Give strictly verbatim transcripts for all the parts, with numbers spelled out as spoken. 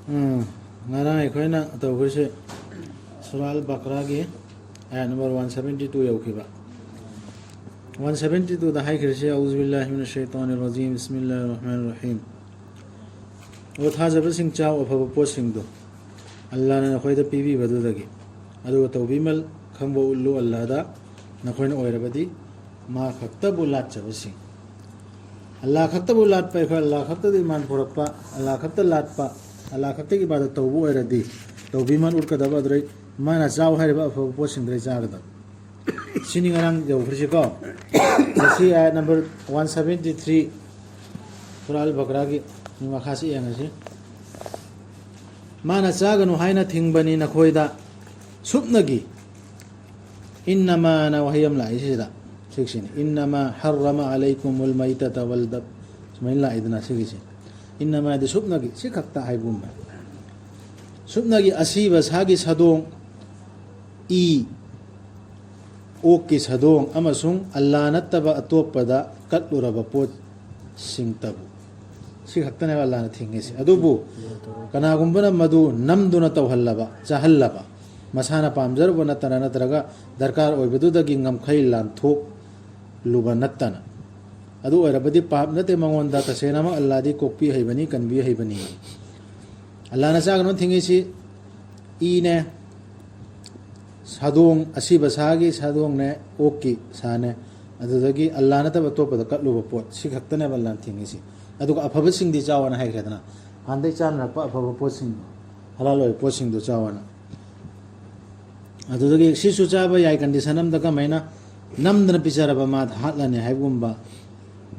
ꯎꯝ, ꯉꯔꯥꯡ ꯑꯩꯈꯣꯏꯅ ꯇꯧꯈ꯭ꯔꯤꯁꯦ ꯁꯨꯔꯥ ꯑꯜ ꯕꯀꯔꯥꯒꯤ ꯑꯥꯌꯠ ꯅꯝꯕꯔ ꯋꯥꯟ ꯁꯕꯦꯟꯇꯤ ꯇꯨ ꯌꯧꯈꯤꯕ꯫ ꯋꯥꯟ ꯁꯕꯦꯟꯇꯤ ꯇꯨꯗ ꯍꯥꯏꯈ꯭ꯔꯤꯁꯦ, "ꯑꯎꯖꯨ ꯕꯤꯜꯂꯥꯍꯤ ꯃꯤꯅ ꯁꯩꯇꯥꯅꯤꯔ ꯔꯖꯤꯝ, ꯕꯤꯁꯃꯤꯜꯂꯥꯍꯤꯔ ꯔꯍꯃꯥꯅꯤꯔ ꯔꯍꯤꯝ꯫ ꯑꯣ ꯊꯥꯖꯕꯁꯤꯡ, ꯆꯥꯎ ꯑꯐꯕ ꯄꯣꯠꯁꯤꯡꯗꯨ ꯑꯜꯂꯥꯍꯅ ꯅꯈꯣꯏꯗ ꯄꯤꯕꯤꯕꯗꯨꯗꯒꯤ, ꯑꯗꯨꯒ ꯇꯧꯕꯤꯃꯜ ꯈꯪꯕ ꯎꯠꯂꯨ ꯑꯜꯂꯥꯍꯗ, ꯅꯈꯣꯏꯅ ꯑꯣꯏꯔꯕꯗꯤ ꯃꯥ ꯈꯛꯇꯕꯨ ꯂꯥꯠꯆꯕꯁꯤꯡ"꯫ ꯑꯜꯂꯥꯍ ꯈꯛꯇꯕꯨ ꯂꯥꯠꯄ, ꯑꯩꯈꯣꯏ ꯑꯜꯂꯥꯍ ꯈꯛꯇꯗ ꯏꯃꯥꯟ ꯄꯨꯔꯛꯄ, ꯑꯜꯂꯥꯍ ꯈꯛꯇ ꯂꯥꯠꯄ, ꯑꯜꯂꯥꯍ ꯈꯛꯇꯒꯤ ꯏꯕꯥꯗꯠ ꯇꯧꯕ ꯑꯣꯏꯔꯗꯤ, ꯇꯧꯕꯤꯃꯜ ꯎꯠꯀꯗꯕ, ꯑꯗꯨꯗꯩ ꯃꯥꯅ ꯆꯥꯎ ꯍꯥꯏꯔꯤꯕ ꯑꯐꯕ ꯄꯣꯠꯁꯤꯡꯗꯨꯗꯩ ꯆꯥꯒꯗꯕ꯫ ꯁꯤꯅꯤ ꯉꯔꯥꯡ ꯌꯧꯈ꯭ꯔꯤꯁꯤꯀꯣ꯫ ꯉꯁꯤ ꯑꯥꯌꯠ ꯅꯝꯕꯔ ꯋꯥꯟ ꯁꯕꯦꯟꯇꯤ ꯊ꯭ꯔꯤ, ꯁꯨꯔꯥ ꯑꯜ ꯕꯀꯔꯥꯒꯤ ꯃꯈꯥꯁꯤ ꯌꯦꯡꯉꯁꯤ꯫ ꯃꯥꯅ ꯆꯥꯒꯅꯨ ꯍꯥꯏꯅ ꯊꯤꯡꯕꯅꯤ ꯅꯈꯣꯏꯗ ꯁꯨꯞꯅꯒꯤ꯫ ꯏꯟꯅꯃꯥꯅ ꯋꯥꯍꯩ ꯑꯃ ꯂꯥꯛꯏ ꯁꯤꯗ, ꯁꯤꯒꯤꯁꯤꯅꯤ꯫ "ꯏꯟꯅꯃꯥ ꯍꯔ꯭ꯔꯃ ꯑꯂꯩꯀꯨꯃꯨꯜ ꯃꯩꯇꯇ ꯋꯜ ꯗꯝ"꯫ ꯁꯨꯃꯥꯏꯅ ꯂꯥꯛꯏꯗꯅ ꯁꯤꯒꯤꯁꯦ꯫ ꯏꯟꯅꯃꯥꯗꯤ ꯁꯨꯞꯅꯒꯤ, ꯁꯤ ꯈꯛꯇ ꯍꯥꯏꯕꯒꯨꯝꯕ꯫ ꯁꯨꯞꯅꯒꯤ ꯑꯁꯤꯕ ꯁꯥꯒꯤ ꯁꯥꯗꯣꯡ, ꯏ, ꯑꯣꯛꯀꯤ ꯁꯥꯗꯣꯡ ꯑꯃꯁꯨꯡ ꯑꯜꯂꯥꯍ ꯅꯠꯇꯕ ꯑꯇꯣꯞꯄꯗ ꯀꯠꯂꯨꯔꯕ ꯄꯣꯠꯁꯤꯡꯇꯕꯨ꯫ ꯁꯤ ꯈꯛꯇꯅꯦꯕ ꯑꯜꯂꯥꯍꯅ ꯊꯤꯡꯉꯤꯁꯦ꯫ ꯑꯗꯨꯕꯨ ꯀꯅꯥꯒꯨꯝꯕꯅ ꯃꯗꯨ ꯅꯝꯗꯨꯅ ꯇꯧꯍꯜꯂꯕ, ꯆꯥꯍꯜꯂꯕ, ꯃꯁꯥꯅ ꯄꯥꯝꯖꯔꯨꯕ ꯅꯠꯇꯅ, ꯅꯠꯇ꯭ꯔꯒ ꯗꯔꯀꯥꯔ ꯑꯣꯏꯕꯗꯨꯗꯒꯤ ꯉꯝꯈꯩ ꯂꯥꯟꯊꯣꯛꯂꯨꯕ ꯅꯠꯇꯅ, ꯑꯗꯨ ꯑꯣꯏꯔꯕꯗꯤ ꯄꯥꯞ ꯅꯠꯇꯦ ꯃꯉꯣꯟꯗ, ꯇꯁꯦꯡꯅꯃꯛ ꯑꯜꯂꯥꯍꯗꯤ ꯀꯣꯛꯄꯤ ꯍꯩꯕꯅꯤ, ꯀꯟꯕꯤ ꯍꯩꯕꯅꯤ꯫ ꯑꯜꯂꯥꯍꯅ ꯆꯥꯒꯅꯨ ꯊꯤꯡꯉꯤꯁꯤ ꯏꯅꯦ, ꯁꯥꯗꯣꯡ, ꯑꯁꯤꯕ ꯁꯥꯒꯤ ꯁꯥꯗꯣꯡꯅꯦ, ꯑꯣꯛꯀꯤ ꯁꯥꯅꯦ, ꯑꯗꯨꯗꯒꯤ ꯑꯜꯂꯥꯍ ꯅꯠꯇꯕ ꯑꯇꯣꯞꯄꯗ ꯀꯠꯂꯨꯕ ꯄꯣꯠ, ꯁꯤ ꯈꯛꯇꯅꯦꯕ ꯑꯜꯂꯥꯍꯅ ꯊꯤꯡꯉꯤꯁꯤ꯫ ꯑꯗꯨꯒ ꯑꯐꯕꯁꯤꯡꯗꯤ ꯆꯥꯎꯑꯅ ꯍꯥꯏꯈ꯭ꯔꯦꯗꯅ, ꯍꯥꯟꯅꯗꯩ ꯆꯥꯅꯔꯛꯄ ꯑꯐꯕ ꯄꯣꯠꯁꯤꯡꯗꯣ, ꯍꯂꯥꯜ ꯑꯣꯏꯕ ꯄꯣꯠꯁꯤꯡꯗꯣ ꯆꯥꯎꯑꯅ꯫ ꯑꯗꯨꯗꯒꯤ ꯁꯤꯁꯨ ꯆꯥꯕ ꯌꯥꯏ, ꯀꯟꯗꯤꯁꯟ ꯑꯃꯗ ꯀꯃꯥꯏꯅ ꯅꯝꯗꯅ ꯄꯤꯖꯔꯕ ꯃꯥ ꯍꯥꯠꯂꯅꯤ ꯍꯥꯏꯕꯒꯨꯝꯕ,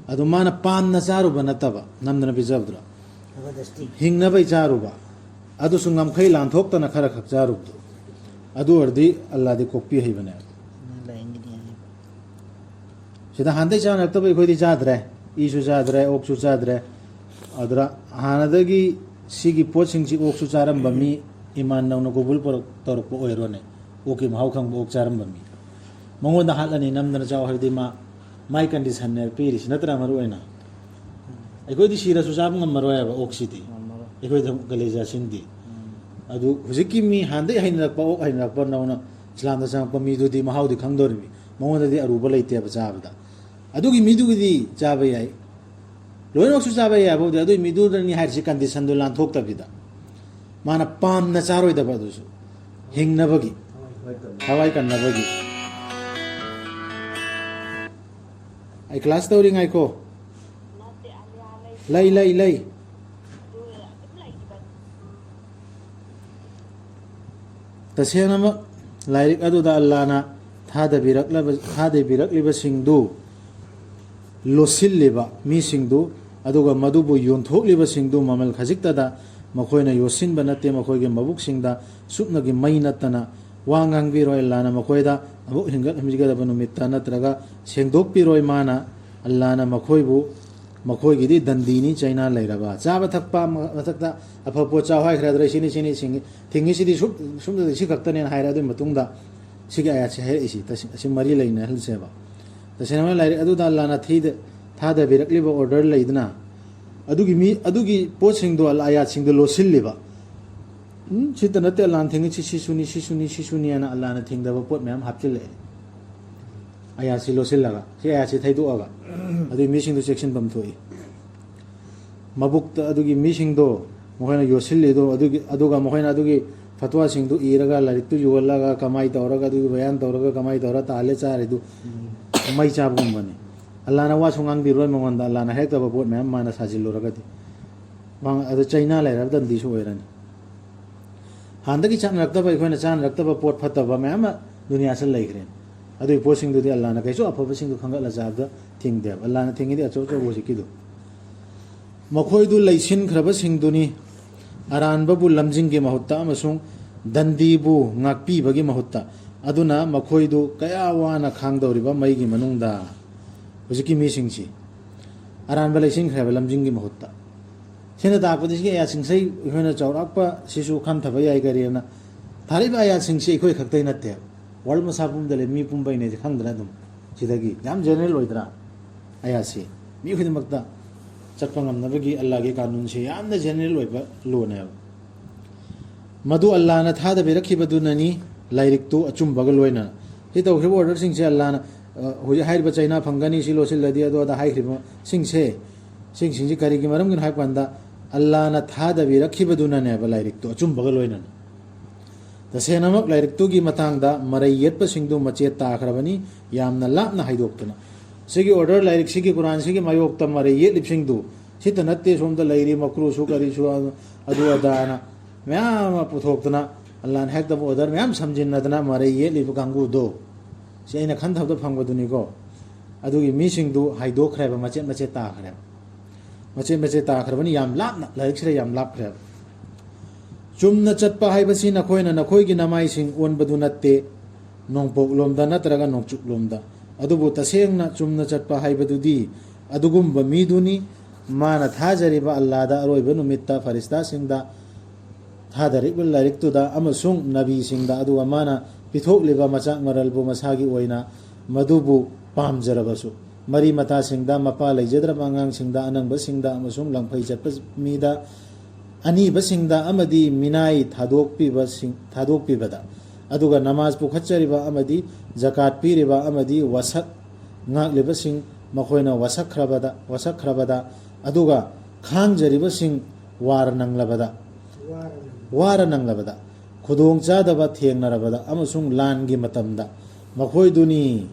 ꯑꯗꯨ ꯃꯥꯅ ꯄꯥꯝꯅ ꯆꯥꯔꯨꯕ ꯅꯠꯇꯕ, ꯅꯝꯗꯅ ꯄꯤꯖꯕꯗꯨꯗ ꯖꯕꯔꯗꯁꯇꯤ꯫ ꯍꯤꯡꯅꯕꯩ ꯆꯥꯔꯨꯕ, ꯑꯗꯨꯁꯨ ꯉꯝꯈꯩ ꯂꯥꯟꯊꯣꯛꯇꯅ ꯈꯔ ꯈꯛ ꯆꯥꯔꯨꯕꯗꯣ, ꯑꯗꯨ ꯑꯣꯏꯔꯗꯤ ꯑꯜꯂꯥꯍꯗꯤ ꯀꯣꯛꯄꯤ ꯍꯩꯕꯅꯦ꯫ ꯂꯥꯏꯌꯦꯡꯒꯅꯤ ꯍꯥꯏ꯫ ꯁꯤꯗ ꯍꯥꯟꯅꯗꯩ ꯆꯥꯅꯔꯛꯇꯕ ꯑꯩꯈꯣꯏꯗꯤ ꯆꯥꯗ꯭ꯔꯦ, ꯏꯁꯨ ꯆꯥꯗ꯭ꯔꯦ, ꯑꯣꯛꯁꯨ ꯆꯥꯗ꯭ꯔꯦ꯫ ꯑꯗꯨꯗ ꯍꯥꯟꯅꯗꯒꯤ ꯁꯤꯒꯤ ꯄꯣꯠꯁꯤꯡꯁꯤ ꯑꯣꯛꯁꯨ ꯆꯥꯔꯝꯕ ꯃꯤ, ꯏꯃꯥꯟ ꯅꯧꯅ ꯀꯕꯨꯜ ꯄꯨꯔꯛ-, ꯇꯧꯔꯛꯄ ꯑꯣꯏꯔꯣꯅꯦ, ꯑꯣꯛꯀꯤ ꯃꯍꯥꯎ ꯈꯪꯕ ꯑꯣꯛ ꯆꯥꯔꯝꯕ ꯃꯤ, ꯃꯉꯣꯟꯗ ꯍꯥꯠꯂꯅꯤ ꯅꯝꯗꯅ ꯆꯥꯎ ꯍꯥꯏꯔꯗꯤ ꯃꯥ, ꯃꯥꯏ ꯀꯟꯗꯤꯁꯟꯅꯦ ꯄꯤꯔꯤꯁꯤ ꯅꯠꯇ꯭ꯔꯥ? ꯃꯔꯨ ꯑꯣꯏꯅ ꯑꯩꯈꯣꯏꯗꯤ ꯁꯤꯔꯁꯨ ꯆꯥꯕ ꯉꯝꯃꯔꯣꯏ ꯍꯥꯏꯕ ꯑꯣꯛꯁꯤꯗꯤ꯫ ꯉꯝꯃꯔꯣꯏ꯫ ꯑꯩꯈꯣꯏꯗ ꯀꯂꯦꯖꯥ ꯁꯤꯟꯗꯦ꯫ ꯑꯗꯨ ꯍꯧꯖꯤꯛꯀꯤ ꯃꯤ ꯍꯥꯟꯅꯗꯩ ꯍꯩꯅꯔꯛꯄ, ꯑꯣꯛ ꯍꯩꯅꯔꯛꯄ ꯅꯧꯅ ꯏꯁꯂꯥꯝꯗ ꯆꯪꯉꯛꯄ ꯃꯤꯗꯨꯗꯤ ꯃꯍꯥꯎꯗꯤ ꯈꯪꯗꯧꯔꯤꯃꯤ, ꯃꯉꯣꯟꯗꯗꯤ ꯑꯔꯨꯕ ꯂꯩꯇꯦꯕ ꯆꯥꯕꯗ꯫ ꯑꯗꯨꯒꯤ ꯃꯤꯗꯨꯒꯤꯗꯤ ꯆꯥꯕ ꯌꯥꯏ, ꯂꯣꯏꯅꯃꯛꯁꯨ ꯆꯥꯕ ꯌꯥꯏ ꯍꯥꯏꯕꯕꯨꯗꯤ, ꯑꯗꯨꯒꯤ ꯃꯤꯗꯨꯗꯅꯤ ꯍꯥꯏꯔꯤꯁꯤ, ꯀꯟꯗꯤꯁꯟꯗꯨ ꯂꯥꯟꯊꯣꯛꯇꯕꯤꯗ꯫ ꯃꯥꯅ ꯄꯥꯝꯅ ꯆꯥꯔꯣꯏꯗꯕ ꯑꯗꯨꯁꯨ, ꯍꯤꯡꯅꯕꯒꯤ, ꯊꯋꯥꯏ ꯀꯟꯅꯕꯒꯤ꯫ ꯑꯩ ꯀ꯭ꯂꯥꯁ ꯇꯧꯔꯤ, ꯉꯥꯏꯈꯣ꯫ ꯂꯩ, ꯂꯩ, ꯂꯩ꯫ ꯇꯁꯦꯡꯅꯃꯛ ꯂꯥꯏꯔꯤꯛ ꯑꯗꯨꯗ ꯑꯜꯂꯥꯅ ꯊꯥꯗꯕꯤꯔꯛꯂꯕ-, ꯊꯥꯗꯕꯤꯔꯛꯂꯤꯕꯁꯤꯡꯗꯨ ꯂꯣꯠꯁꯤꯜꯂꯤꯕ ꯃꯤꯁꯤꯡꯗꯨ, ꯑꯗꯨꯒ ꯃꯗꯨꯕꯨ ꯌꯣꯟꯊꯣꯛꯂꯤꯕꯁꯤꯡꯗꯨ ꯃꯃꯜ ꯈꯖꯤꯛꯇꯗ ꯃꯈꯣꯏꯅ ꯌꯣꯠꯁꯤꯟꯕ ꯅꯠꯇꯦ, ꯃꯈꯣꯏꯒꯤ ꯃꯕꯨꯛꯁꯤꯡꯗ ꯁꯨꯞꯅꯒꯤ ꯃꯩ ꯅꯠꯇꯅ ꯋꯥ ꯉꯥꯡꯕꯤꯔꯣꯏ꯫ ꯑꯜꯂꯥꯅ ꯃꯈꯣꯏꯗ ꯑꯃꯨꯛ ꯍꯤꯡꯒꯠꯍꯟꯕꯤꯒꯗꯕ ꯅꯨꯃꯤꯠꯇ ꯅꯠꯇ꯭ꯔꯒ ꯁꯦꯡꯗꯣꯛꯄꯤꯔꯣꯏ꯫ ꯃꯥꯅ, ꯑꯜꯂꯥꯅ ꯃꯈꯣꯏꯕꯨ, ꯃꯈꯣꯏꯒꯤꯗꯤ ꯗꯟꯗꯤꯅꯤ, ꯆꯩꯅꯥ ꯂꯩꯔꯕ꯫ ꯆꯥꯕ ꯊꯛꯄ ꯃ-, ꯃꯊꯛꯇ ꯑꯐꯕ ꯄꯣꯠ ꯆꯥꯎ ꯍꯥꯏꯈ꯭ꯔꯦ, ꯑꯗꯨꯗ ꯁꯤꯅꯤ, ꯁꯤꯅꯤ, ꯁꯤꯅꯤ, ꯊꯤꯡꯉꯤꯁꯤꯗꯤ ꯁꯨꯞ-, ꯁꯨꯞꯅꯗꯤ ꯁꯤ ꯈꯛꯇꯅꯦꯅ ꯍꯥꯏꯔꯦ꯫ ꯑꯗꯨꯒꯤ ꯃꯇꯨꯡꯗ ꯁꯤꯒꯤ ꯑꯥꯌꯥꯠꯁꯦ ꯍꯥꯏꯔꯛꯏꯁꯤ, ꯇꯁꯦꯡ-, ꯑꯁꯤ ꯃꯔꯤ ꯂꯩꯅꯍꯜꯂꯁꯦꯕ꯫ ꯇꯁꯦꯡꯅ ꯂꯥꯏꯔꯤꯛ ꯑꯗꯨꯗ ꯑꯜꯂꯥꯅ ꯊꯤꯗ-, ꯊꯥꯗꯕꯤꯔꯛꯂꯤꯕ ꯑꯣꯔꯗꯔ ꯂꯩꯗꯅ, ꯑꯗꯨꯒꯤ ꯃꯤ, ꯑꯗꯨꯒꯤ ꯄꯣꯠꯁꯤꯡꯗꯣ, ꯑꯜ ꯑꯥꯌꯥꯠꯁꯤꯡꯗꯣ ꯂꯣꯠꯁꯤꯜꯂꯤꯕ꯫ ꯎꯝ, ꯁꯤꯇ ꯅꯠꯇꯦ, ꯑꯜꯂꯥꯅ ꯊꯤꯡꯉꯤꯁꯤ ꯁꯤꯁꯨꯅꯤ, ꯁꯤꯁꯨꯅꯤ, ꯁꯤꯁꯨꯅꯤ ꯍꯥꯏꯅ ꯑꯜꯂꯥꯅ ꯊꯤꯡꯗꯕ ꯄꯣꯠ ꯃꯌꯥꯝ ꯍꯥꯞꯆꯤꯜꯂꯛꯑꯦ꯫ ꯑꯥꯌꯥꯠꯁꯤ ꯂꯣꯠꯁꯤꯜꯂꯒ, ꯁꯤ ꯑꯥꯌꯥꯠꯁꯤ ꯊꯩꯗꯣꯛꯑꯒ, ꯑꯗꯨꯒꯤ ꯃꯤꯁꯤꯡꯗꯣ ꯆꯦꯛꯁꯤꯟꯐꯝ ꯊꯣꯛꯏ꯫ ꯃꯕꯨꯛꯇ ꯑꯗꯨꯒꯤ ꯃꯤꯁꯤꯡꯗꯣ ꯃꯈꯣꯏꯅ ꯌꯣꯠꯁꯤꯜꯂꯤꯗꯣ, ꯑꯗꯨꯒꯤ, ꯑꯗꯨꯒ ꯃꯈꯣꯏꯅ ꯑꯗꯨꯒꯤ ꯐꯠꯋꯥꯁꯤꯡꯗꯨ ꯏꯔꯒ, ꯂꯥꯏꯔꯤꯛꯇꯨ ꯌꯣꯜꯂꯒ, ꯀꯃꯥꯏ ꯇꯧꯔꯒ, ꯑꯗꯨꯒꯤ ꯕꯌꯥꯟ ꯇꯧꯔꯒ, ꯀꯃꯥꯏ ꯇꯧꯔ ꯇꯥꯜꯂꯦ ꯆꯥꯔꯤꯗꯨ ꯃꯩ ꯆꯥꯕꯒꯨꯝꯕꯅꯤ꯫ ꯑꯜꯂꯥꯅ ꯋꯥꯁꯨ ꯉꯥꯡꯕꯤꯔꯣꯏ ꯃꯉꯣꯟꯗ, ꯑꯜꯂꯥꯅ ꯍꯥꯏꯔꯛꯇꯕ ꯄꯣꯠ ꯃꯌꯥꯝ ꯃꯥꯅ ꯁꯥꯖꯤꯜꯂꯨꯔꯒꯗꯤ꯫ ꯃꯥ-, ꯑꯗꯨ ꯆꯩꯅꯥ ꯂꯩꯔꯕ ꯗꯟꯗꯤꯁꯨ ꯑꯣꯏꯔꯅꯤ꯫ ꯍꯥꯟꯅꯗꯒꯤ ꯆꯥꯅꯔꯛꯇꯕ, ꯑꯩꯈꯣꯏꯅ ꯆꯥꯅꯔꯛꯇꯕ ꯄꯣꯠ ꯐꯠꯇꯕ ꯃꯌꯥꯝ ꯑꯃ ꯗꯨꯅꯤꯌꯥꯁꯤꯗ ꯂꯩꯈ꯭ꯔꯦ꯫ ꯑꯗꯨꯒꯤ ꯄꯣꯠꯁꯤꯡꯗꯨꯗꯤ ꯑꯜꯂꯥꯅ ꯀꯩꯁꯨ ꯑꯐꯕꯁꯤꯡꯗꯨ ꯈꯟꯒꯠꯂ ꯆꯥꯕꯗ ꯊꯤꯡꯗꯦꯕ꯫ ꯑꯜꯂꯥꯅ ꯊꯤꯡꯉꯤꯗꯤ ꯑꯆꯧ ꯑꯆꯧꯕ ꯍꯧꯖꯤꯛꯀꯤꯗꯨ꯫ ꯃꯈꯣꯏꯗꯨ ꯂꯩꯁꯤꯟꯈ꯭ꯔꯕꯁꯤꯡꯗꯨꯅꯤ, ꯑꯔꯥꯟꯕꯕꯨ ꯂꯝꯖꯤꯡꯒꯤ ꯃꯍꯨꯠꯇ ꯑꯃꯁꯨꯡ ꯗꯟꯗꯤꯕꯨ ꯉꯥꯛꯄꯤꯕꯒꯤ ꯃꯍꯨꯠꯇ꯫ ꯑꯗꯨꯅ ꯃꯈꯣꯏꯗꯨ ꯀꯌꯥ ꯋꯥꯅ ꯈꯥꯡꯗꯧꯔꯤꯕ ꯃꯩꯒꯤ ꯃꯅꯨꯡꯗ꯫ ꯍꯧꯖꯤꯛꯀꯤ ꯃꯤꯁꯤꯡꯁꯤ ꯑꯔꯥꯟꯕ ꯂꯩꯁꯤꯟꯈ꯭ꯔꯦꯕ ꯂꯝꯖꯤꯡꯒꯤ ꯃꯍꯨꯠꯇ꯫ ꯁꯤꯅ ꯇꯥꯛꯄꯗꯤ ꯁꯤꯒꯤ ꯑꯥꯌꯥꯠꯁꯤꯡꯁꯤ ꯑꯩꯈꯣꯏꯅ ꯆꯥꯎꯔꯥꯛꯄ ꯁꯤꯁꯨ ꯈꯟꯊꯕ ꯌꯥꯏ꯫ ꯀꯔꯤꯅ ꯊꯥꯔꯤꯕ ꯑꯥꯌꯥꯠꯁꯤꯡꯁꯤ ꯑꯩꯈꯣꯏ ꯈꯛꯇꯒꯤ ꯅꯠꯇꯦ, ꯋꯥꯔꯜ ꯃꯁꯥ ꯄꯨꯝꯕꯗ ꯂꯩ, ꯃꯤ ꯄꯨꯝꯕꯩꯅꯦ ꯈꯪꯗꯅ ꯑꯗꯨꯝ꯫ ꯁꯤꯗꯒꯤ ꯌꯥꯝ ꯖꯦꯅꯔꯦꯜ ꯑꯣꯏꯗ꯭ꯔꯥ ꯑꯥꯌꯥꯠꯁꯤ? ꯃꯤ ꯈꯨꯗꯤꯡꯃꯛꯇ ꯆꯠꯄ ꯉꯝꯅꯕꯒꯤ ꯑꯜꯂꯥꯒꯤ ꯀꯥꯅꯨꯟꯁꯦ ꯌꯥꯝꯅ ꯖꯦꯅꯔꯦꯜ ꯑꯣꯏꯕ ꯂꯣꯅꯦꯕ꯫ ꯃꯗꯨ ꯑꯜꯂꯥꯅ ꯊꯥꯗꯕꯤꯔꯛꯈꯤꯕꯗꯨꯅꯅꯤ, ꯂꯥꯏꯔꯤꯛꯇꯨ ꯑꯆꯨꯝꯕꯒ ꯂꯣꯏꯅꯅ꯫ ꯁꯤ ꯇꯧꯈ꯭ꯔꯤꯕ ꯑꯣꯔꯗꯔꯁꯤꯡꯁꯦ ꯑꯜꯂꯥꯅ, ꯑ, ꯍꯧꯖꯤꯛ ꯍꯥꯏꯔꯤꯕ ꯆꯩꯅꯥ ꯐꯪꯒꯅꯤ, ꯁꯤ ꯂꯣꯠꯁꯤꯜꯂꯗꯤ ꯑꯗꯨ ꯑꯗꯥ ꯍꯥꯏꯈ꯭ꯔꯤꯕꯁꯤꯡꯁꯦ, ꯁꯤꯡꯁꯤꯡꯁꯤ ꯀꯔꯤꯒꯤ ꯃꯔꯝꯒꯤꯅꯣ ꯍꯥꯏꯕ ꯀꯥꯟꯗ, ꯑꯜꯂꯥꯅ ꯊꯥꯗꯕꯤꯔꯛꯈꯤꯕꯗꯨꯅꯅꯦꯕ ꯂꯥꯏꯔꯤꯛꯇꯣ ꯑꯆꯨꯝꯕꯒ ꯂꯣꯏꯅꯅ꯫ ꯇꯁꯦꯡꯅꯃꯛ ꯂꯥꯏꯔꯤꯛꯇꯨꯒꯤ ꯃꯇꯥꯡꯗ ꯃꯔꯩ ꯌꯦꯠꯄꯁꯤꯡꯗꯨ ꯃꯆꯦꯠ ꯇꯥꯈ꯭ꯔꯕꯅꯤ, ꯌꯥꯝꯅ ꯂꯥꯞꯅ ꯍꯥꯏꯗꯣꯛꯇꯨꯅ꯫ ꯁꯤꯒꯤ ꯑꯣꯔꯗꯔ, ꯂꯥꯏꯔꯤꯛꯁꯤꯒꯤ, ꯀꯨꯔꯥꯟꯁꯤꯒꯤ ꯃꯥꯌꯣꯛꯇ ꯃꯔꯩ ꯌꯦꯠꯂꯤꯕꯁꯤꯡꯗꯨ ꯁꯤꯇ ꯅꯠꯇꯦ, ꯁꯣꯝꯗ ꯂꯩꯔꯤ ꯃꯀ꯭ꯔꯨꯁꯨ ꯀꯔꯤꯁꯨ ꯑꯗꯨ ꯑꯗꯥꯅ ꯃꯌꯥꯝ ꯑꯃ ꯄꯨꯊꯣꯛꯇꯅ, ꯑꯜꯂꯥꯅ ꯍꯦꯛꯇꯕ ꯑꯣꯔꯗꯔ ꯃꯌꯥꯝ ꯁꯝꯖꯤꯟꯅꯗꯅ ꯃꯔꯩ ꯌꯦꯠꯂꯤꯕ ꯀꯥꯡꯕꯨꯗꯣ, ꯁꯤ ꯑꯩꯅ ꯈꯟꯊꯕꯗ ꯐꯪꯕꯗꯨꯅꯤꯀꯣ꯫ ꯑꯗꯨꯒꯤ ꯃꯤꯁꯤꯡꯗꯨ ꯍꯥꯏꯗꯣꯛꯈ꯭ꯔꯦꯕ, ꯃꯆꯦꯠ ꯃꯆꯦꯠ ꯇꯥꯈ꯭ꯔꯦꯕ꯫ ꯃꯆꯦꯠ ꯃꯆꯦꯠ ꯇꯥꯈ꯭ꯔꯕꯅꯤ, ꯌꯥꯝ ꯂꯥꯞꯅ, ꯂꯥꯏꯔꯤꯛꯁꯤꯗ ꯌꯥꯝ ꯂꯥꯞꯈ꯭ꯔꯦꯕ꯫ ꯆꯨꯝꯅ ꯆꯠꯄ ꯍꯥꯏꯕꯁꯤ ꯅꯈꯣꯏꯅ ꯅꯈꯣꯏꯒꯤ ꯅꯃꯥꯏꯁꯤꯡ ꯑꯣꯟꯕꯗꯨ ꯅꯠꯇꯦ, ꯅꯣꯡꯄꯣꯛꯂꯣꯝꯗ ꯅꯠꯇ꯭ꯔꯒ ꯅꯣꯡꯆꯨꯞꯂꯣꯝꯗ꯫ ꯑꯗꯨꯕꯨ ꯇꯁꯦꯡꯅ ꯆꯨꯝꯅ ꯆꯠꯄ ꯍꯥꯏꯕꯗꯨꯗꯤ ꯑꯗꯨꯒꯨꯝꯕ ꯃꯤꯗꯨꯅꯤ, ꯃꯥꯅ ꯊꯥꯖꯔꯤꯕ ꯑꯜꯂꯥꯗ, ꯑꯔꯣꯏꯕ ꯅꯨꯃꯤꯠꯇ, ꯐꯔꯤꯁꯇꯥꯁꯤꯡꯗ, ꯊꯥꯗꯔꯤꯕ ꯂꯥꯏꯔꯤꯛꯇꯨꯗ ꯑꯃꯁꯨꯡ ꯅꯕꯤꯁꯤꯡꯗ, ꯑꯗꯨꯒ ꯃꯥꯅ ꯄꯤꯊꯣꯛꯂꯤꯕ ꯃꯆꯥꯛ ꯃꯔꯜꯕꯨ ꯃꯁꯥꯒꯤ ꯑꯣꯏꯅ ꯃꯗꯨꯕꯨ ꯄꯥꯝꯖꯔꯕꯁꯨ꯫ ꯃꯔꯤ ꯃꯇꯥꯁꯤꯡꯗ, ꯃꯄꯥ ꯂꯩꯖꯗ꯭ꯔꯕ ꯑꯉꯥꯡꯁꯤꯡꯗ, ꯑꯅꯪꯕꯁꯤꯡꯗ ꯑꯃꯁꯨꯡ ꯂꯪꯐꯩ ꯆꯠꯄ ꯃꯤꯗ, ꯑꯅꯤꯕꯁꯤꯡꯗ ꯑꯃꯗꯤ ꯃꯤꯅꯥꯏ ꯊꯥꯗꯣꯛꯄꯤꯕꯁꯤꯡ, ꯊꯥꯗꯣꯛꯄꯤꯕꯗ, ꯑꯗꯨꯒ ꯅꯃꯥꯖ ꯄꯨꯈꯠꯆꯔꯤꯕ ꯑꯃꯗꯤ ꯖꯀꯥꯠ ꯄꯤꯔꯤꯕ ꯑꯃꯗꯤ ꯋꯥꯁꯛ ꯉꯥꯛꯂꯤꯕꯁꯤꯡ, ꯃꯈꯣꯏꯅ ꯋꯥꯁꯛꯈ꯭ꯔꯕꯗ, ꯋꯥꯁꯛꯈ꯭ꯔꯕꯗ, ꯑꯗꯨꯒ ꯈꯥꯡꯖꯔꯤꯕꯁꯤꯡ ꯋꯥꯔ ꯅꯪꯂꯕꯗ, ꯋꯥꯔ ꯅꯪꯂꯕꯗ, ꯈꯨꯗꯣꯡ ꯆꯥꯗꯕ ꯊꯦꯡꯅꯔꯕꯗ ꯑꯃꯁꯨꯡ ꯂꯥꯟꯒꯤ ꯃꯇꯝꯗ ꯃꯈꯣꯏꯗꯨꯅꯤ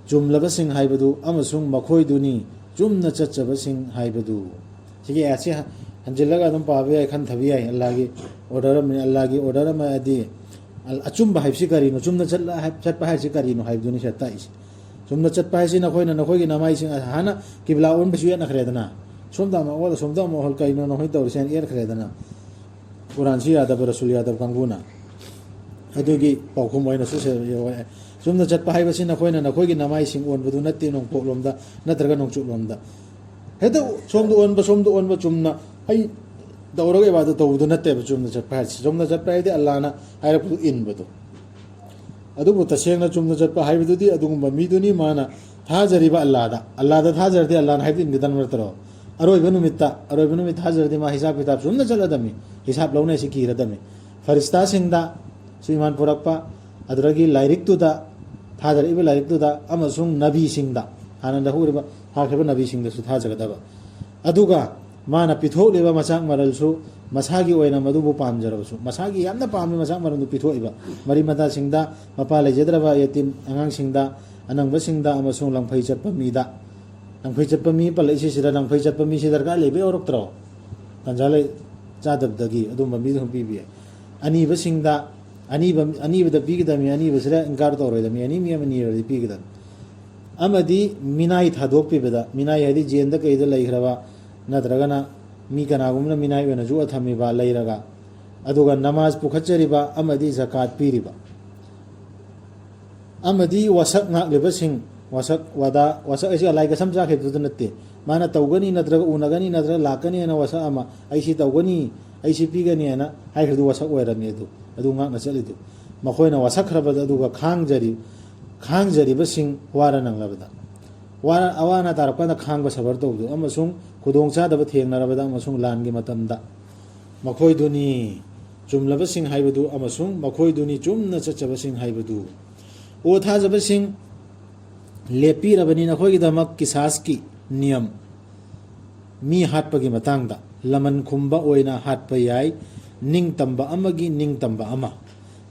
ꯆꯨꯝꯂꯕꯁꯤꯡ ꯍꯥꯏꯕꯗꯨ ꯑꯃꯁꯨꯡ ꯃꯈꯣꯏꯗꯨꯅꯤ ꯆꯨꯝꯅ ꯆꯠꯆꯕꯁꯤꯡ ꯍꯥꯏꯕꯗꯨ꯫ ꯁꯤꯒꯤ ꯑꯥꯌꯠꯁꯤ ꯍꯟꯖꯤꯜꯂꯒ ꯑꯗꯨꯝ ꯄꯥꯕ ꯌꯥꯏ, ꯈꯟꯊꯕ ꯌꯥꯏ꯫ ꯑꯜꯂꯥꯒꯤ ꯑꯣꯔꯗꯔ ꯑꯃꯅꯤ꯫ ꯑꯜꯂꯥꯒꯤ ꯑꯣꯔꯗꯔ ꯑꯃ ꯍꯥꯏꯗꯤ, ꯑꯜ-, ꯑꯆꯨꯝꯕ ꯍꯥꯏꯕꯁꯤ ꯀꯔꯤꯅꯣ? ꯆꯨꯝꯅ ꯆꯠꯂ-, ꯆꯠꯄ ꯍꯥꯏꯕꯁꯤ ꯀꯔꯤꯅꯣ ꯍꯥꯏꯕꯗꯨꯅꯤ ꯁꯤꯗ ꯇꯥꯛꯏꯁꯦ꯫ ꯆꯨꯝꯅ ꯆꯠꯄ ꯍꯥꯏꯁꯤ ꯅꯈꯣꯏꯅ ꯅꯈꯣꯏꯒꯤ ꯅꯃꯥꯏꯁꯤꯡ, ꯍꯥꯟꯅ ꯀꯤꯕ꯭ꯂꯥ ꯑꯣꯟꯕꯁꯨ ꯌꯦꯠꯅꯈ꯭ꯔꯦꯗꯅ, ꯁꯣꯝꯗ ꯑꯃ ꯑꯣꯜ, ꯑꯁꯣꯝꯗ ꯑꯃ ꯑꯣꯜ, ꯀꯩꯅꯣ ꯅꯈꯣꯏ ꯇꯧꯔꯤꯁꯦ ꯍꯥꯏꯅ ꯌꯦꯠꯈ꯭ꯔꯦꯗꯅ꯫ ꯀꯨꯔꯥꯟꯁꯨ ꯌꯥꯗꯕ, ꯔꯁꯨꯜ ꯌꯥꯗꯕ ꯀꯥꯡꯕꯨꯅ꯫ ꯑꯗꯨꯒꯤ ꯄꯥꯎꯈꯨꯝ ꯑꯣꯏꯅꯁꯨ ꯁꯦ-, ꯌꯧꯔꯛꯑꯦ꯫ ꯆꯨꯝꯅ ꯆꯠꯄ ꯍꯥꯏꯕꯁꯤ ꯅꯈꯣꯏꯅ ꯅꯈꯣꯏꯒꯤ ꯅꯃꯥꯏꯁꯤꯡ ꯑꯣꯟꯕꯗꯨ ꯅꯠꯇꯦ, ꯅꯣꯡꯄꯣꯛꯂꯣꯝꯗ ꯅꯠꯇ꯭ꯔꯒ ꯅꯣꯡꯆꯨꯞꯂꯣꯝꯗ꯫ ꯍꯦꯛꯇ ꯁꯣꯝꯗ ꯑꯣꯟꯕ, ꯁꯣꯝꯗ ꯑꯣꯟꯕ, ꯆꯨꯝꯅ ꯑꯩ ꯇꯧꯔꯒ ꯏꯕꯥꯗ ꯇꯧꯕꯗꯨ ꯅꯠꯇꯦꯕ ꯆꯨꯝꯅ ꯆꯠꯄ ꯍꯥꯏꯁꯤ꯫ ꯆꯨꯝꯅ ꯆꯠꯄ ꯍꯥꯏꯗꯤ ꯑꯜꯂꯥꯅ ꯍꯥꯏꯔꯛꯄꯗꯨ ꯏꯟꯕꯗꯣ꯫ ꯑꯗꯨꯕꯨ ꯇꯁꯦꯡꯅ ꯆꯨꯝꯅ ꯆꯠꯄ ꯍꯥꯏꯕꯗꯨꯗꯤ ꯑꯗꯨꯒꯨꯝꯕ ꯃꯤꯗꯨꯅꯤ, ꯃꯥꯅ ꯊꯥꯖꯔꯤꯕ ꯑꯜꯂꯥꯗ꯫ ꯑꯜꯂꯥꯗ ꯊꯥꯖꯔꯗꯤ ꯑꯜꯂꯥꯅ ꯍꯥꯏꯕꯗꯨ ꯏꯟꯒꯗꯕ ꯅꯠꯇ꯭ꯔꯣ? ꯑꯔꯣꯏꯕ ꯅꯨꯃꯤꯠꯇ, ꯑꯔꯣꯏꯕ ꯅꯨꯃꯤꯠ ꯊꯥꯖꯔꯗꯤ ꯃꯥ ꯍꯤꯁꯥꯕ ꯀꯤꯇꯥꯕ ꯆꯨꯝꯅ ꯆꯠꯂꯗꯝꯃꯤ꯫ ꯍꯤꯁꯥꯕ ꯂꯧꯅꯩꯁꯤ ꯀꯤꯔꯗꯝꯃꯤ꯫ ꯐꯔꯤꯁꯇꯥꯁꯤꯡꯗ ꯁꯨ ꯏꯃꯥꯟ ꯄꯨꯔꯛꯄ, ꯑꯗꯨꯗꯒꯤ ꯂꯥꯏꯔꯤꯛꯇꯨꯗ, ꯊꯥꯗꯔꯛꯏꯕ ꯂꯥꯏꯔꯤꯛꯇꯨꯗ, ꯑꯃꯁꯨꯡ ꯅꯕꯤꯁꯤꯡꯗ, ꯍꯥꯟꯅ ꯂꯧꯍꯧꯔꯤꯕ, ꯊꯥꯈ꯭ꯔꯤꯕ ꯅꯕꯤꯁꯤꯡꯗꯁꯨ ꯊꯥꯖꯒꯗꯕ꯫ ꯑꯗꯨꯒ ꯃꯥꯅ ꯄꯤꯊꯣꯛꯂꯤꯕ ꯃꯆꯥꯛ ꯃꯔꯜꯁꯨ ꯃꯁꯥꯒꯤ ꯑꯣꯏꯅ ꯃꯗꯨꯕꯨ ꯄꯥꯝꯖꯔꯕꯁꯨ, ꯃꯁꯥꯒꯤ ꯌꯥꯝꯅ ꯄꯥꯝꯃꯤ ꯃꯆꯥꯛ ꯃꯔꯜꯗꯨ ꯄꯤꯊꯣꯛꯏꯕ, ꯃꯔꯤ ꯃꯇꯥꯁꯤꯡꯗ, ꯃꯄꯥ ꯂꯩꯖꯗ꯭ꯔꯕ ꯌꯦꯇꯤꯝ ꯑꯉꯥꯡꯁꯤꯡꯗ, ꯑꯅꯪꯕꯁꯤꯡꯗ ꯑꯃꯁꯨꯡ ꯂꯪꯐꯩ ꯆꯠꯄ ꯃꯤꯗ꯫ ꯂꯪꯐꯩ ꯆꯠꯄ ꯃꯤ ꯄꯜꯂꯛꯏꯁꯤ ꯁꯤꯗ, ꯂꯪꯐꯩ ꯆꯠꯄ ꯃꯤꯁꯤ ꯗꯔꯀꯥꯔ ꯂꯩꯕ ꯌꯥꯎꯔꯛꯇ꯭ꯔꯣ? ꯇꯟꯖꯥ ꯂꯩ ꯆꯥꯗꯕꯗꯒꯤ ꯑꯗꯨꯝꯕ ꯃꯤꯗꯨ ꯑꯗꯨꯝ ꯄꯤꯕ ꯌꯥꯏ꯫ ꯑꯅꯤꯕꯁꯤꯡꯗ, ꯑꯅꯤꯕ, ꯑꯅꯤꯕꯗ ꯄꯤꯒꯗꯕꯅꯤ, ꯑꯅꯤꯕꯁꯤꯗ ꯏꯟꯀꯥꯔ ꯇꯧꯔꯣꯏꯗꯕꯅꯤ, ꯑꯅꯤ ꯃꯤ ꯑꯃ ꯅꯤꯔꯗꯤ ꯄꯤꯒꯗꯕꯅꯤ꯫ ꯑꯃꯗꯤ ꯃꯤꯅꯥꯏ ꯊꯥꯗꯣꯛꯄꯤꯕꯗ, ꯃꯤꯅꯥꯏ ꯍꯥꯏꯗꯤ ꯖꯦꯟꯗ ꯀꯩꯗ ꯂꯩꯈ꯭ꯔꯕ, ꯅꯠꯇ꯭ꯔꯒꯅ ꯃꯤ ꯀꯅꯥꯒꯨꯝꯕꯅ ꯃꯤꯅꯥꯏ ꯑꯣꯏꯅ ꯌꯣꯛꯑ ꯊꯝꯃꯤꯕ ꯂꯩꯔꯒ, ꯑꯗꯨꯒ ꯅꯃꯥꯖ ꯄꯨꯈꯠꯆꯔꯤꯕ ꯑꯃꯗꯤ ꯖꯀꯥꯠ ꯄꯤꯔꯤꯕ꯫ ꯑꯃꯗꯤ ꯋꯥꯁꯛ ꯉꯥꯛꯂꯤꯕꯁꯤꯡ, ꯋꯥꯁꯛ ꯋꯥꯗꯥ, ꯋꯥꯁꯛ ꯍꯥꯏꯁꯤ ꯑꯂꯥꯏ ꯀꯁꯝ ꯆꯥꯈꯤꯕꯗꯨꯗ ꯅꯠꯇꯦ꯫ ꯃꯥꯅ ꯇꯧꯒꯅꯤ ꯅꯠꯇ꯭ꯔꯒ ꯎꯅꯒꯅꯤ ꯅꯠꯇ꯭ꯔꯒ ꯂꯥꯛꯀꯅꯤ ꯍꯥꯏꯅ ꯋꯥꯁꯛ ꯑꯃ, "ꯑꯩ ꯁꯤ ꯇꯧꯒꯅꯤ, ꯑꯩ ꯁꯤ ꯄꯤꯒꯅꯤ" ꯍꯥꯏꯅ ꯍꯥꯏꯈ꯭ꯔꯤꯗꯨ ꯋꯥꯁꯛ ꯑꯣꯏꯔꯝꯃꯤ꯫ ꯑꯗꯨ, ꯑꯗꯨ ꯉꯥꯛꯅ ꯆꯠꯂꯤꯗꯨ꯫ ꯃꯈꯣꯏꯅ ꯋꯥꯁꯛꯈ꯭ꯔꯕꯗ ꯑꯗꯨꯒ ꯈꯥꯡꯖꯔꯤ-, ꯈꯥꯡꯖꯔꯤꯕꯁꯤꯡ ꯋꯥꯔ ꯅꯪꯂꯕꯗ, ꯋꯥꯔ-, ꯑꯋꯥ ꯑꯅꯥ ꯇꯥꯔꯛꯄ ꯀꯥꯟꯗ ꯈꯥꯡꯕ ꯁꯕꯔ ꯇꯧꯕꯗꯨ, ꯑꯃꯁꯨꯡ ꯈꯨꯗꯣꯡꯆꯥꯗꯕ ꯊꯦꯡꯅꯔꯕꯗ ꯑꯃꯁꯨꯡ ꯂꯥꯟꯒꯤ ꯃꯇꯝꯗ ꯃꯈꯣꯏꯗꯨꯅꯤ ꯆꯨꯝꯂꯕꯁꯤꯡ ꯍꯥꯏꯕꯗꯨ ꯑꯃꯁꯨꯡ ꯃꯈꯣꯏꯗꯨꯅꯤ ꯆꯨꯝꯅ ꯆꯠꯆꯕꯁꯤꯡ ꯍꯥꯏꯕꯗꯨ꯫ ꯑꯣ ꯊꯥꯖꯕꯁꯤꯡ, ꯂꯦꯞꯄꯤꯔꯕꯅꯤ ꯅꯈꯣꯏꯒꯤꯗꯃꯛ ꯀꯤꯁꯥꯁꯀꯤ ꯅꯤꯌꯝ꯫ ꯃꯤ ꯍꯥꯠꯄꯒꯤ ꯃꯇꯥꯡꯗ ꯂꯃꯟ ꯈꯨꯝꯕ ꯑꯣꯏꯅ ꯍꯥꯠꯄ ꯌꯥꯏ, ꯅꯤꯡꯇꯝꯕ ꯑꯃꯒꯤ ꯅꯤꯡꯇꯝꯕ ꯑꯃ,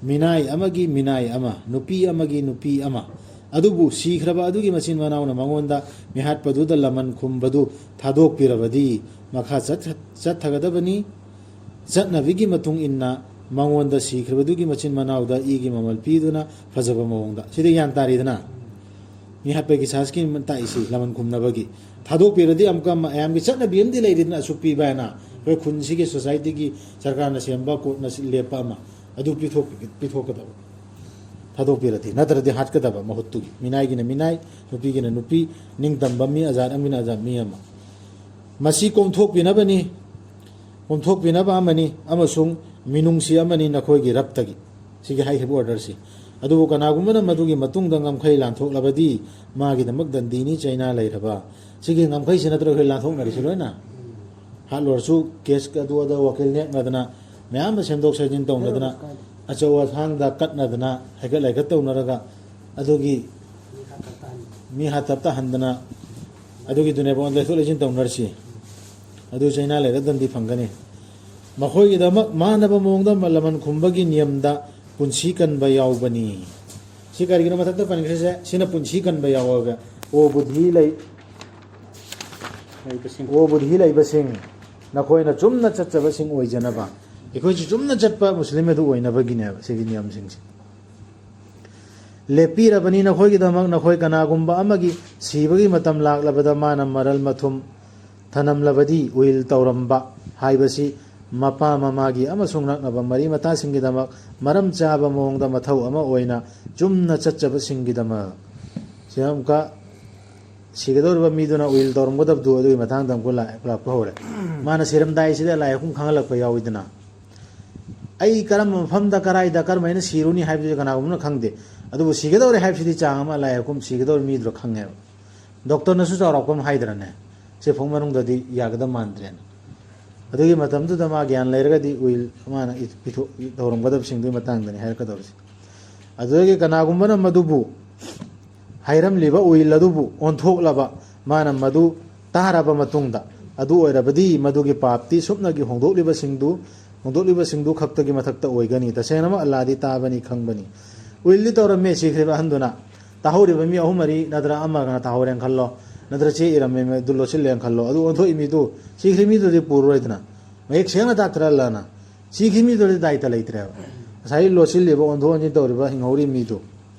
ꯃꯤꯅꯥꯏ ꯑꯃꯒꯤ ꯃꯤꯅꯥꯏ ꯑꯃ, ꯅꯨꯄꯤ ꯑꯃꯒꯤ ꯅꯨꯄꯤ ꯑꯃ꯫ ꯑꯗꯨꯕꯨ ꯁꯤꯈ꯭ꯔꯕ ꯑꯗꯨꯒꯤ ꯃꯆꯤꯟ ꯃꯅꯥꯎꯅ ꯃꯉꯣꯟꯗ ꯃꯤꯍꯥꯠꯄꯗꯨꯗ ꯂꯃꯟ ꯈꯨꯝꯕꯗꯨ ꯊꯥꯗꯣꯛꯄꯤꯔꯕꯗꯤ ꯃꯈꯥ ꯆꯠꯊ-, ꯆꯠꯊꯒꯗꯕꯅꯤ꯫ ꯆꯠꯅꯕꯤꯒꯤ ꯃꯇꯨꯡ ꯏꯟꯅ ꯃꯉꯣꯟꯗ ꯁꯤꯈ꯭ꯔꯕꯗꯨꯒꯤ ꯃꯆꯤꯟ ꯃꯅꯥꯎꯗ ꯏꯒꯤ ꯃꯃꯜ ꯄꯤꯗꯨꯅ ꯐꯖꯕ ꯃꯑꯣꯡꯗ꯫ ꯁꯤꯗ ꯒ꯭ꯌꯥꯟ ꯇꯥꯔꯤꯗꯅ? ꯃꯤꯍꯥꯠꯄꯒꯤ ꯀꯤꯁꯥꯁꯀꯤ ꯇꯥꯛꯏꯁꯤ ꯂꯃꯟ ꯈꯨꯝꯅꯕꯒꯤ꯫ ꯊꯥꯗꯣꯛꯄꯤꯔꯗꯤ ꯑꯃꯨꯛꯀ ꯃꯌꯥꯝꯒꯤ ꯆꯠꯅꯕꯤ ꯑꯃꯗꯤ ꯂꯩꯔꯤꯗꯅ, ꯑꯁꯨꯛ ꯄꯤꯕ ꯍꯥꯏꯅ꯫ ꯑꯩꯈꯣꯏ ꯈꯨꯟꯁꯤꯒꯤ ꯁꯣꯁꯥꯏꯇꯤꯒꯤ ꯁꯔꯀꯥꯔꯅ ꯁꯦꯝꯕ ꯀꯣꯔꯠꯅ ꯂꯦꯞꯄ ꯑꯃ꯫ ꯑꯗꯨ ꯄꯤꯊꯣꯛ-, ꯄꯤꯊꯣꯛꯀꯗꯕ꯫ ꯊꯥꯗꯣꯛꯄꯤꯔꯗꯤ, ꯅꯠꯇ꯭ꯔꯗꯤ ꯍꯥꯠꯀꯗꯕ ꯃꯍꯨꯠꯇꯨꯒꯤ꯫ ꯃꯤꯅꯥꯏꯒꯤꯅ ꯃꯤꯅꯥꯏ, ꯅꯨꯄꯤꯒꯤꯅ ꯅꯨꯄꯤ, ꯅꯤꯡꯇꯝꯕ ꯃꯤ, ꯑꯖꯥꯠ ꯑꯃꯒꯤꯅ ꯑꯖꯥꯠ ꯃꯤ ꯑꯃ꯫ ꯃꯁꯤ ꯀꯣꯝꯊꯣꯛꯄꯤꯅꯕꯅꯤ, ꯀꯣꯝꯊꯣꯛꯄꯤꯅꯕ ꯑꯃꯅꯤ ꯑꯃꯁꯨꯡ ꯃꯤꯅꯨꯡꯁꯤ ꯑꯃꯅꯤ ꯅꯈꯣꯏꯒꯤ ꯔꯕꯇꯒꯤ꯫ ꯁꯤꯒꯤ ꯍꯥꯏꯈꯤꯕ ꯑꯣꯔꯗꯔꯁꯤ꯫ ꯑꯗꯨꯕꯨ ꯀꯅꯥꯒꯨꯝꯕꯅ ꯃꯗꯨꯒꯤ ꯃꯇꯨꯡꯗ ꯉꯝꯈꯩ ꯂꯥꯟꯊꯣꯛꯂꯕꯗꯤ ꯃꯥꯒꯤꯗꯃꯛ ꯗꯟꯗꯤꯅꯤ, ꯆꯩꯅꯥ ꯂꯩꯔꯕ꯫ ꯁꯤꯒꯤ ꯉꯝꯈꯩꯁꯤ ꯅꯠꯇ꯭ꯔꯣ ꯑꯩꯈꯣꯏ ꯂꯥꯟꯊꯣꯛꯅꯔꯤꯁꯤ ꯂꯣꯏꯅ? ꯍꯥꯠꯂꯨꯔꯁꯨ ꯀꯦꯁ ꯑꯗꯨ ꯑꯗ ꯋꯥꯀꯤꯜ ꯅꯦꯛꯅꯗꯅ, ꯃꯌꯥꯝ ꯑꯃ ꯁꯦꯝꯗꯣꯛ ꯁꯦꯝꯖꯤꯟ ꯇꯧꯅꯗꯅ, ꯑꯆꯧ ꯑꯁꯥꯡꯗ ꯀꯠꯅꯗꯅ, ꯍꯥꯏꯒꯠ ꯂꯥꯏꯒꯠ ꯇꯧꯅꯔꯒ, ꯑꯗꯨꯒꯤ ꯃꯤ ꯍꯥꯠꯇꯞ ꯇꯥꯍꯟꯗꯅ, ꯑꯗꯨꯒꯤꯗꯨꯅꯦꯕ ꯂꯩꯊꯣꯛ ꯂꯩꯁꯤꯟ ꯇꯧꯅꯔꯤꯁꯤ꯫ ꯑꯗꯨ ꯆꯩꯅꯥ ꯂꯩꯔꯒ ꯗꯟꯗꯤ ꯐꯪꯒꯅꯤ꯫ ꯃꯈꯣꯏꯒꯤꯗꯃꯛ ꯃꯥꯟꯅꯕ ꯃꯑꯣꯡꯗ ꯂꯃꯟ ꯈꯨꯝꯕꯒꯤ ꯅꯤꯌꯝꯗ ꯄꯨꯟꯁꯤ ꯀꯟꯕ ꯌꯥꯎꯕꯅꯤ꯫ ꯁꯤ ꯀꯔꯤꯒꯤꯅꯣ ꯃꯊꯛꯇ ꯄꯟꯈ꯭ꯔꯤꯁꯦ? ꯁꯤꯅ ꯄꯨꯟꯁꯤ ꯀꯟꯕ ꯌꯥꯎꯋꯦꯕ꯫ "ꯑꯣ ꯕꯨꯙꯤ ꯂꯩ-, ꯂꯩꯕꯁꯤꯡ꯫ ꯑꯣ ꯕꯨꯙꯤ ꯂꯩꯕꯁꯤꯡ, ꯅꯈꯣꯏꯅ ꯆꯨꯝꯅ ꯆꯠꯆꯕꯁꯤꯡ ꯑꯣꯏꯖꯅꯕ"꯫ ꯑꯩꯈꯣꯏꯁꯨ ꯆꯨꯝꯅ ꯆꯠꯄ ꯃꯨꯁꯂꯤꯝ ꯑꯗꯨ ꯑꯣꯏꯅꯕꯒꯤꯅꯦꯕ ꯁꯤꯒꯤ ꯅꯤꯌꯝꯁꯤꯡꯁꯦ꯫ ꯂꯦꯞꯄꯤꯔꯕꯅꯤ ꯅꯈꯣꯏꯒꯤꯗꯃꯛ꯫ ꯅꯈꯣꯏ ꯀꯅꯥꯒꯨꯝꯕ ꯑꯃꯒꯤ ꯁꯤꯕꯒꯤ ꯃꯇꯝ ꯂꯥꯛꯂꯕꯗ ꯃꯥꯅ ꯃꯔꯜ ꯃꯊꯨꯝ ꯊꯅꯝꯂꯕꯗꯤ, ꯎꯏꯜ ꯇꯧꯔꯝꯕ ꯍꯥꯏꯕꯁꯤ ꯃꯄꯥ ꯃꯃꯥꯒꯤ ꯑꯃꯁꯨꯡ ꯅꯛꯅꯕ ꯃꯔꯤ ꯃꯇꯥꯁꯤꯡꯒꯤꯗꯃꯛ ꯃꯔꯝ ꯆꯥꯕ ꯃꯑꯣꯡꯗ ꯃꯊꯧ ꯑꯃ ꯑꯣꯏꯅ ꯆꯨꯝꯅ ꯆꯠꯆꯕꯁꯤꯡꯒꯤꯗꯃꯛ꯫ ꯁꯤꯗ ꯑꯃꯨꯛꯀ ꯁꯤꯒꯗꯧꯔꯤꯕ ꯃꯤꯗꯨꯅ ꯎꯏꯜ ꯇꯧꯔꯝꯒꯗꯕꯗꯨ ꯑꯗꯨꯒꯤ ꯃꯇꯥꯡꯗ ꯑꯃꯨꯛꯀ ꯂꯥꯛ-, ꯂꯥꯛꯄ ꯍꯧꯔꯦ꯫ ꯃꯥꯅ ꯁꯤꯔꯝꯗꯥꯏꯁꯤꯗ ꯂꯥꯏ ꯍꯨꯝ ꯈꯪꯍꯜꯂꯛꯄ ꯌꯥꯎꯋꯤꯗꯅ꯫ ꯑꯩ ꯀꯔꯝꯕ ꯃꯐꯝꯗ, ꯀꯔꯥꯏꯗ, ꯀꯔꯝꯍꯥꯏꯅ ꯁꯤꯔꯨꯅꯤ ꯍꯥꯏꯕꯗꯨꯗꯤ ꯀꯅꯥꯒꯨꯝꯕꯅ ꯈꯪꯗꯦ꯫ ꯑꯗꯨꯕꯨ ꯁꯤꯒꯗꯧꯔꯦ ꯍꯥꯏꯕꯁꯤꯗꯤ ꯆꯥꯡ ꯑꯃ ꯂꯥꯏ ꯍꯨꯝ ꯁꯤꯒꯗꯧꯔꯤ ꯃꯤꯗꯨꯅ ꯈꯪꯉꯦꯕ꯫ ꯗꯣꯛꯇꯔꯅꯁꯨ ꯆꯥꯎꯔꯥꯛꯄ ꯑꯃ ꯍꯥꯏꯗ꯭ꯔꯅꯦ, "ꯁꯤ ꯐꯨꯡ ꯃꯅꯨꯡꯗꯗꯤ ꯌꯥꯒꯗꯕ ꯃꯥꯟꯗ꯭ꯔꯦꯅ"꯫ ꯑꯗꯨꯒꯤ ꯃꯇꯝꯗꯨꯗ ꯃꯥ ꯒ꯭ꯌꯥꯟ ꯂꯩꯔꯒꯗꯤ ꯎꯏꯜ ꯃꯥꯅ ꯏ-, ꯄꯤꯊꯣꯛ-, ꯇꯧꯔꯝꯒꯗꯕꯁꯤꯡꯗꯨꯒꯤ ꯃꯇꯥꯡꯗꯅꯤ ꯍꯥꯏꯔꯛꯀꯗꯧꯔꯤꯁꯦ꯫ ꯑꯗꯨꯗꯒꯤ ꯀꯅꯥꯒꯨꯝꯕꯅ ꯃꯗꯨꯕꯨ ꯍꯥꯏꯔꯝꯂꯤꯕ ꯎꯏꯜ ꯑꯗꯨꯕꯨ ꯑꯣꯟꯊꯣꯛꯂꯕ, ꯃꯥꯅ ꯃꯗꯨ ꯇꯥꯔꯕ ꯃꯇꯨꯡꯗ, ꯑꯗꯨ ꯑꯣꯏꯔꯕꯗꯤ ꯃꯗꯨꯒꯤ ꯄꯥꯞꯇꯤ ꯁꯨꯞꯅꯒꯤ ꯍꯣꯡꯗꯣꯛꯂꯤꯕꯁꯤꯡꯗꯨ, ꯍꯣꯡꯗꯣꯛꯂꯤꯕꯁꯤꯡꯗꯨ ꯈꯛꯇꯒꯤ ꯃꯊꯛꯇ ꯑꯣꯏꯒꯅꯤ꯫ ꯇꯁꯦꯡꯅꯃꯛ ꯑꯜꯂꯥꯗꯤ ꯇꯥꯕꯅꯤ, ꯈꯪꯕꯅꯤ꯫ ꯎꯏꯜꯗꯤ ꯇꯧꯔꯝꯃꯦ ꯁꯤꯈ꯭ꯔꯤꯕ ꯑꯍꯟꯗꯨꯅ꯫ ꯇꯥꯍꯧꯔꯤꯕ ꯃꯤ ꯑꯍꯨꯝ ꯃꯔꯤ ꯅꯠꯇ꯭ꯔ ꯑꯃꯒꯅ ꯇꯥꯍꯧꯔꯦꯅ ꯈꯜꯂꯣ, ꯅꯠꯇ꯭ꯔ ꯆꯦ ꯏꯔꯝꯃꯦ ꯑꯗꯨ ꯂꯣꯠꯁꯤꯜꯂꯦꯅ ꯈꯜꯂꯣ, ꯑꯗꯨ ꯑꯣꯟꯊꯣꯛꯏ ꯃꯤꯗꯨ, ꯁꯤꯈ꯭ꯔꯤ ꯃꯤꯗꯨꯗꯤ ꯄꯨꯔꯔꯣꯏꯗꯅ꯫ ꯃꯌꯦꯛ ꯁꯦꯡꯅ ꯇꯥꯛꯇ꯭ꯔ ꯑꯜꯂꯥꯅ? ꯁꯤꯈ꯭ꯔꯤ ꯃꯤꯗꯨꯗꯤ ꯗꯥꯏꯇ ꯂꯩꯇ꯭ꯔꯦꯕ꯫ ꯉꯁꯥꯏ ꯂꯣꯠꯁꯤꯜꯂꯤꯕ, ꯑꯣꯟꯊꯣꯛ ꯑꯣꯟꯁꯤꯟ ꯇꯧꯔꯤꯕ, ꯍꯤꯡꯍꯧꯔꯤ ꯃꯤꯗꯨ,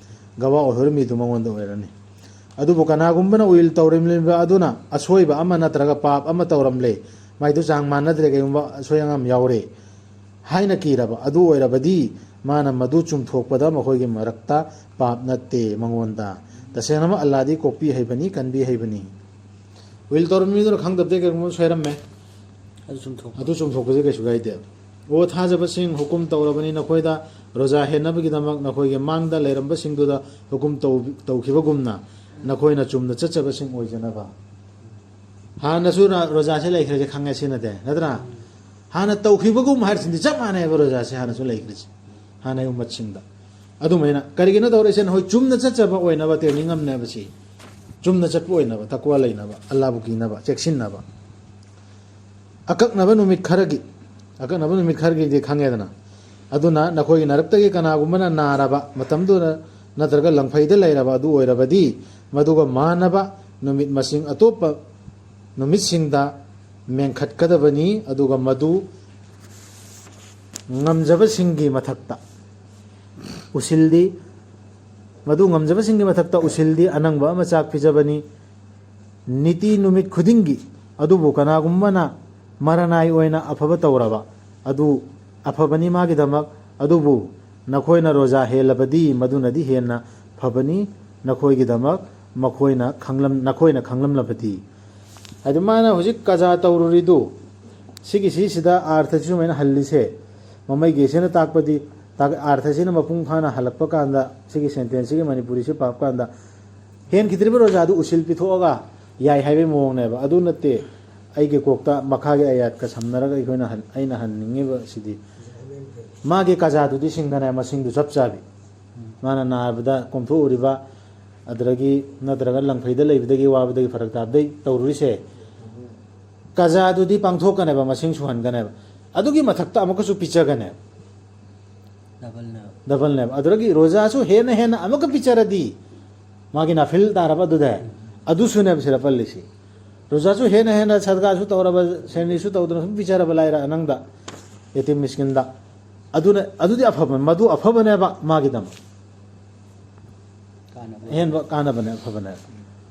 ꯒꯋꯥ ꯑꯣꯏꯍꯧꯔꯤ ꯃꯤꯗꯨ ꯃꯉꯣꯟꯗ ꯑꯣꯏꯔꯅꯤ꯫ ꯑꯗꯨꯕꯨ ꯀꯅꯥꯒꯨꯝꯕꯅ ꯎꯏꯜ ꯇꯧꯔꯝꯂꯤꯕ ꯑꯗꯨꯅ ꯑꯁꯣꯏꯕ ꯑꯃ ꯅꯠꯇ꯭ꯔꯒ ꯄꯥꯞ ꯑꯃ ꯇꯧꯔꯝꯂꯦ, ꯃꯥꯏꯗꯨ ꯆꯥꯡ ꯃꯥꯟꯅꯗ꯭ꯔꯦ, ꯀꯩꯒꯨꯝꯕ ꯑꯁꯣꯏ ꯑꯉꯥꯝ ꯌꯥꯎꯔꯦ ꯍꯥꯏꯅ ꯀꯤꯔꯕ ꯑꯗꯨ ꯑꯣꯏꯔꯕꯗꯤ, ꯃꯥꯅ ꯃꯗꯨ ꯆꯨꯝꯊꯣꯛꯄꯗ ꯃꯈꯣꯏꯒꯤ ꯃꯔꯛꯇ ꯄꯥꯞ ꯅꯠꯇꯦ ꯃꯉꯣꯟꯗ꯫ ꯇꯁꯦꯡꯅꯃꯛ ꯑꯜꯂꯥꯗꯤ ꯀꯣꯛꯄꯤ ꯍꯩꯕꯅꯤ, ꯀꯟꯕꯤ ꯍꯩꯕꯅꯤ꯫ ꯎꯏꯜ ꯇꯧꯔꯝꯃꯤꯗꯨꯅ ꯈꯪꯗꯕꯗꯩ ꯀꯩꯒꯨꯝꯕ ꯁꯣꯏꯔꯝꯃꯦ꯫ ꯑꯗꯨ ꯆꯨꯝꯊꯣꯛꯄ꯫ ꯑꯗꯨ ꯆꯨꯝꯊꯣꯛꯄꯁꯦ ꯀꯩꯁꯨ ꯀꯥꯏꯗꯦ꯫ "ꯑꯣ ꯊꯥꯖꯕꯁꯤꯡ, ꯍꯨꯀꯨꯝ ꯇꯧꯔꯕꯅꯤ ꯅꯈꯣꯏꯗ ꯔꯣꯖꯥ ꯍꯦꯟꯅꯕꯒꯤꯗꯃꯛ ꯅꯈꯣꯏꯒꯤ ꯃꯥꯡꯗ ꯂꯩꯔꯝꯕꯁꯤꯡꯗꯨꯗ ꯍꯨꯀꯨꯝ ꯇꯧ-, ꯇꯧꯈꯤꯕꯒꯨꯝꯅ ꯅꯈꯣꯏꯅ ꯆꯨꯝꯅ ꯆꯠꯆꯕꯁꯤꯡ ꯑꯣꯏꯖꯅꯕ"꯫ ꯍꯥꯟꯅꯁꯨ ꯔ-, ꯔꯣꯖꯥꯁꯦ ꯂꯩꯈ꯭ꯔꯦꯁꯦ ꯈꯪꯉꯦ ꯁꯤꯅꯗꯤ, ꯅꯠꯇ꯭ꯔꯥ? ꯍꯥꯟꯅ ꯇꯧꯈꯤꯕꯒꯨꯝ ꯍꯥꯏꯔꯤꯁꯤꯗꯤ ꯆꯞ ꯃꯥꯟꯅꯩꯕ ꯔꯣꯖꯥꯁꯦ ꯍꯥꯟꯅꯁꯨ ꯂꯩꯈ꯭ꯔꯤꯁꯦ, ꯍꯥꯟꯅꯒꯤ ꯎꯝꯃꯠꯁꯤꯡꯗ꯫ ꯑꯗꯨꯃꯥꯏꯅ ꯀꯔꯤꯒꯤꯅꯣ ꯇꯧꯔꯛꯏꯁꯦ? ꯅꯈꯣꯏ ꯆꯨꯝꯅ ꯆꯠꯆꯕ ꯑꯣꯏꯅꯕ ꯇ꯭ꯔꯦꯅꯤꯡ ꯑꯃꯅꯦꯕ ꯁꯤ꯫ ꯆꯨꯝꯅ ꯆꯠꯄ ꯑꯣꯏꯅꯕ, ꯇꯛꯋꯥ ꯂꯩꯅꯕ, ꯑꯜꯂꯥꯕꯨ ꯀꯤꯅꯕ, ꯆꯦꯛꯁꯤꯟꯅꯕ꯫ ꯑꯀꯛꯅꯕ ꯅꯨꯃꯤꯠ ꯈꯔꯒꯤ, ꯑꯀꯛꯅꯕ ꯅꯨꯃꯤꯠ ꯈꯔꯒꯤꯗꯤ ꯈꯪꯉꯦꯗꯅ꯫ ꯑꯗꯨꯅ ꯅꯈꯣꯏꯒꯤ ꯅꯔꯛꯇꯒꯤ ꯀꯅꯥꯒꯨꯝꯕꯅ ꯅꯥꯔꯕ ꯃꯇꯝꯗꯨꯗ ꯅꯠꯇ꯭ꯔꯒ ꯂꯪꯐꯩꯗ ꯂꯩꯔꯕ ꯑꯗꯨ ꯑꯣꯏꯔꯕꯗꯤ, ꯃꯗꯨꯒ ꯃꯥꯟꯅꯕ ꯅꯨꯃꯤꯠ ꯃꯁꯤꯡ ꯑꯇꯣꯞꯄ ꯅꯨꯃꯤꯠꯁꯤꯡꯗ ꯃꯦꯟꯈꯠꯀꯗꯕꯅꯤ, ꯑꯗꯨꯒ ꯃꯗꯨ ꯉꯝꯖꯕꯁꯤꯡꯒꯤ ꯃꯊꯛꯇ ꯎꯁꯤꯜꯗꯤ, ꯃꯗꯨ ꯉꯝꯖꯕꯁꯤꯡꯒꯤ ꯃꯊꯛꯇ ꯎꯁꯤꯜꯗꯤ ꯑꯅꯪꯕ ꯑꯃ ꯆꯥꯛ ꯄꯤꯖꯕꯅꯤ꯫ ꯅꯤꯇꯤ ꯅꯨꯃꯤꯠ ꯈꯨꯗꯤꯡꯒꯤ꯫ ꯑꯗꯨꯕꯨ ꯀꯅꯥꯒꯨꯝꯕꯅ ꯃꯔꯅꯥꯏ ꯑꯣꯏꯅ ꯑꯐꯕ ꯇꯧꯔꯕ ꯑꯗꯨ ꯑꯐꯕꯅꯤ ꯃꯥꯒꯤꯗꯃꯛ, ꯑꯗꯨꯕꯨ ꯅꯈꯣꯏꯅ ꯔꯣꯖꯥ ꯍꯦꯜꯂꯕꯗꯤ ꯃꯗꯨꯅꯗꯤ ꯍꯦꯟꯅ ꯐꯕꯅꯤ ꯅꯈꯣꯏꯒꯤꯗꯃꯛ, ꯃꯈꯣꯏꯅ ꯈꯪꯂꯝ-, ꯅꯈꯣꯏꯅ ꯈꯪꯂꯝꯂꯕꯗꯤ꯫ ꯍꯥꯏꯗꯤ ꯃꯥꯅ ꯍꯧꯖꯤꯛ ꯀꯖꯥ ꯇꯧꯔꯨꯔꯤꯗꯨ, ꯁꯤꯒꯤ ꯁꯤꯁꯤꯗ ꯑꯥꯔꯊꯁꯤ ꯁꯨꯃꯥꯏꯅ ꯍꯜꯂꯤꯁꯦ, ꯃꯃꯩꯒꯦꯁꯤꯅ ꯇꯥꯛꯄꯗꯤ, ꯇꯥꯛ-, ꯑꯥꯔꯊꯁꯤꯅ ꯃꯄꯨꯡ ꯐꯥꯅ ꯍꯜꯂꯛꯄ ꯀꯥꯟꯗ ꯁꯤꯒꯤ ꯁꯦꯟꯇꯦꯟꯁꯁꯤꯒꯤ ꯃꯅꯤꯄꯨꯔꯤꯁꯤ ꯄꯥꯕ ꯀꯥꯟꯗ ꯍꯦꯟꯈꯤꯗ꯭ꯔꯤꯕ ꯔꯣꯖꯥꯗꯨ ꯎꯁꯤꯜ ꯄꯤꯊꯣꯛꯑꯒ ꯌꯥꯏ ꯍꯥꯏꯕꯒꯤ ꯃꯑꯣꯡꯅꯦꯕ꯫ ꯑꯗꯨ ꯅꯠꯇꯦ, ꯑꯩꯒꯤ ꯀꯣꯛꯇ ꯃꯈꯥꯒꯤ ꯑꯥꯌꯥꯠꯀ ꯁꯝꯅꯔꯒ ꯑꯩꯈꯣꯏꯅ ꯍꯟ-, ꯑꯩꯅ ꯍꯟꯅꯤꯡꯉꯤꯕ ꯁꯤꯗꯤ ꯃꯥꯒꯤ ꯀꯖꯥꯗꯨꯗꯤ ꯁꯤꯡꯒꯅꯦ, ꯃꯁꯤꯡꯗꯨ ꯆꯞ ꯆꯥꯕꯤ꯫ ꯃꯥꯅ ꯅꯥꯕꯗ ꯀꯣꯝꯊꯣꯛꯎꯔꯤꯕ, ꯑꯗꯨꯗꯒꯤ ꯅꯠꯇ꯭ꯔꯒ ꯂꯪꯐꯩꯗ ꯂꯩꯕꯗꯒꯤ ꯋꯥꯕꯗꯒꯤ ꯐꯔꯛ ꯇꯥꯕꯗꯒꯤ ꯇꯧꯔꯨꯔꯤꯁꯦ, ꯀꯖꯥꯗꯨꯗꯤ ꯄꯥꯡꯊꯣꯛꯀꯅꯦꯕ, ꯃꯁꯤꯡ ꯁꯨꯍꯟꯒꯅꯦꯕ꯫ ꯑꯗꯨꯒꯤ ꯃꯊꯛꯇ ꯑꯃꯨꯛꯀꯁꯨ ꯄꯤꯖꯒꯅꯦꯕ꯫ ꯗꯕꯜꯅꯦꯕ꯫ ꯗꯕꯜꯅꯦꯕ꯫ ꯑꯗꯨꯗꯒꯤ ꯔꯣꯖꯥꯁꯨ ꯍꯦꯟꯅ ꯍꯦꯟꯅ ꯑꯃꯨꯛꯀ ꯄꯤꯖꯔꯗꯤ, ꯃꯥꯒꯤ ꯅꯥꯐꯤꯜ ꯇꯥꯔꯕ ꯑꯗꯨꯗ, ꯑꯗꯨꯁꯨꯅꯦꯕ ꯁꯤꯗ ꯄꯜꯂꯤꯁꯤ꯫ ꯔꯣꯖꯥꯁꯨ ꯍꯦꯟꯅ ꯍꯦꯟꯅ ꯁꯗꯒꯥꯁꯨ ꯇꯧꯔꯕ, ꯁꯦꯟꯔꯤꯁꯨ ꯇꯧꯗꯅ ꯁꯨꯝ ꯄꯤꯖꯔꯕ ꯂꯥꯏꯔ ꯑꯅꯪꯗ, ꯌꯦꯇꯤꯝ ꯃꯤꯁꯀꯤꯟꯗ, ꯑꯗꯨꯅ, ꯑꯗꯨꯗꯤ ꯑꯐꯕ, ꯃꯗꯨ ꯑꯐꯕꯅꯦꯕ ꯃꯥꯒꯤꯗꯃꯛ꯫ ꯀꯥꯟꯅꯕ꯫ ꯑꯍꯦꯟꯕ ꯀꯥꯟꯅꯕꯅꯦ, ꯑꯐꯕꯅꯦ꯫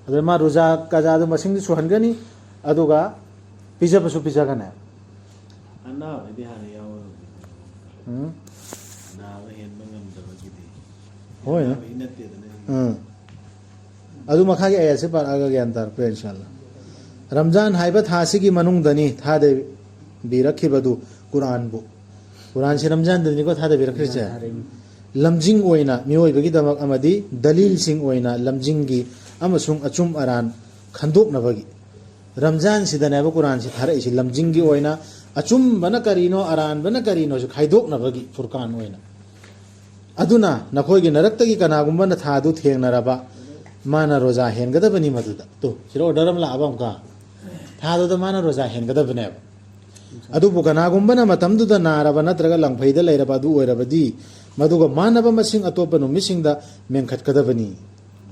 ꯑꯗꯨꯅ ꯃꯥ ꯔꯣꯖꯥ ꯀꯖꯥꯗꯨ ꯃꯁꯤꯡꯗꯤ ꯁꯨꯍꯟꯒꯅꯤ, ꯑꯗꯨꯒ ꯄꯤꯖꯕꯁꯨ ꯄꯤꯖꯒꯅꯦ꯫ ꯑꯅꯥꯕꯗꯤ ꯍꯥꯟꯅ ꯌꯥꯎꯔꯕꯅꯤ꯫ ꯎꯝ꯫ ꯅꯥꯕ ꯍꯦꯟꯕ ꯉꯝꯗꯕꯒꯤꯗꯤ꯫ ꯍꯣꯏ꯫ ꯑꯅꯥꯕꯒꯤ ꯅꯠꯇꯦꯗꯅ ꯁꯤꯗꯤ꯫ ꯎꯝ꯫ ꯑꯗꯨ ꯃꯈꯥꯒꯤ ꯑꯥꯌꯠꯁꯦ ꯄꯥꯔꯛꯑꯒ ꯒ꯭ꯌꯥꯟ ꯇꯥꯔꯛꯄ ꯌꯥꯏ, ꯏꯟꯁꯥꯜꯂꯥ꯫ ꯔꯝꯖꯥꯟ ꯍꯥꯏꯕ ꯊꯥꯁꯤꯒꯤ ꯃꯅꯨꯡꯗꯅꯤ ꯊꯥꯗꯕꯤꯔꯛꯈꯤꯕꯗꯨ ꯀꯨꯔꯥꯟꯕꯨ꯫ ꯀꯨꯔꯥꯟꯁꯤ ꯔꯝꯖꯥꯟꯗꯅꯤꯀꯣ ꯊꯥꯗꯕꯤꯔꯛꯈ꯭ꯔꯤꯁꯦ꯫ ꯔꯝꯖꯥꯟ ꯊꯥꯗꯩ꯫ ꯂꯝꯖꯤꯡ ꯑꯣꯏꯅ ꯃꯤꯑꯣꯏꯕꯒꯤꯗꯃꯛ ꯑꯃꯗꯤ ꯗꯂꯤꯜꯁꯤꯡ ꯑꯣꯏꯅ ꯂꯝꯖꯤꯡꯒꯤ ꯑꯃꯁꯨꯡ ꯑꯆꯨꯝ ꯑꯔꯥꯟ ꯈꯟꯗꯣꯛꯅꯕꯒꯤ꯫ ꯔꯝꯖꯥꯟꯁꯤꯗꯅꯦꯕ ꯀꯨꯔꯥꯟꯁꯤ ꯊꯥꯔꯛꯏꯁꯤ, ꯂꯝꯖꯤꯡꯒꯤ ꯑꯣꯏꯅ, ꯑꯆꯨꯝꯕꯅ ꯀꯔꯤꯅꯣ, ꯑꯔꯥꯟꯕꯅ ꯀꯔꯤꯅꯣꯁꯨ ꯈꯥꯏꯗꯣꯛꯅꯕꯒꯤ ꯐꯨꯔꯀꯥꯟ ꯑꯣꯏꯅ꯫ ꯑꯗꯨꯅ ꯅꯈꯣꯏꯒꯤ ꯅꯔꯛꯇꯒꯤ ꯀꯅꯥꯒꯨꯝꯕꯅ ꯊꯥꯗꯨ ꯊꯦꯡꯅꯔꯕ, ꯃꯥꯅ ꯔꯣꯖꯥ ꯍꯦꯟꯒꯗꯕꯅꯤ ꯃꯗꯨꯗ꯫ ꯇꯨ, ꯁꯤꯗ order ꯑꯃ ꯂꯥꯛꯑꯕ ꯑꯃꯨꯛꯀ꯫ ꯊꯥꯗꯨꯗ ꯃꯥꯅ ꯔꯣꯖꯥ ꯍꯦꯟꯒꯗꯕꯅꯦꯕ꯫ ꯑꯗꯨꯕꯨ ꯀꯅꯥꯒꯨꯝꯕꯅ ꯃꯇꯝꯗꯨꯗ ꯅꯥꯔꯕ ꯅꯠꯇ꯭ꯔꯒ ꯂꯪꯐꯩꯗ ꯂꯩꯔꯕ ꯑꯗꯨ ꯑꯣꯏꯔꯕꯗꯤ, ꯃꯗꯨꯒ ꯃꯥꯟꯅꯕ ꯃꯁꯤꯡ ꯑꯇꯣꯞꯄ ꯅꯨꯃꯤꯠꯁꯤꯡꯗ ꯃꯦꯟꯈꯠꯀꯗꯕꯅꯤ꯫